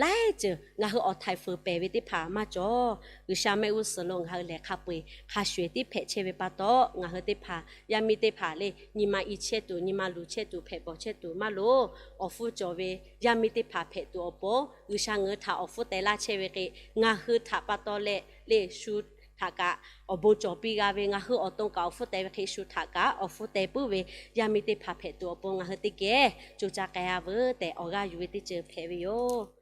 laiˉ ceuˬ ngaˬ hui awˬ htaiˍ fuiˍ pehˬ ve teˇ hpaˍ maˇ cawˬ. G'uiˬsha mehˆ g'uˇ suhˍ lo ngaˬ hui lehˬ hk'a peu-eˬ hk'a shuˍ ehˍ tiˉ hpehꞈ chehˇ ve pa taw, ngaˬ hui teˇ hpaˍ, yaˇ miˇ teˇ hpaˍ le, nyi ma i chehˇ tuˬ, nyi ma luˬ chehˇ tuˬ, hpehꞈ bawˬ chehˇ tuˬ maˇ loˍ. Awˬ hpfuhˇ cawˬ ve yaˇ miˇ teˇ hpaˍ hpehꞈ tuˬ awˬ pon, G'uiˬsha ngaˬ hui htaꞈ awˬ hpfuhˇ teh laˇ chehˇ ve hk'e, ngaˬ hui htaꞈ pa taw leh le shu htaꞈ kaꞈ awˬ bon cawˬ piˇ g'a ve, ngaˬ hui awˬ to kaꞈ awˬ hpfuhˇ teh ve hk'e shu htaꞈ kaꞈ awˬ hpfuhˇ teh puiˉ ve yaˇ miˇ teˇ hpaˍ hpehꞈ tuˬ awˬ pon ngaˬ hui teˇ geh co caˇ k'ai-a veuˬ tehꞈ awˬ g'aˇ yuˬ ve teˇ ceuˬ hpehꞈ ve yoˬ.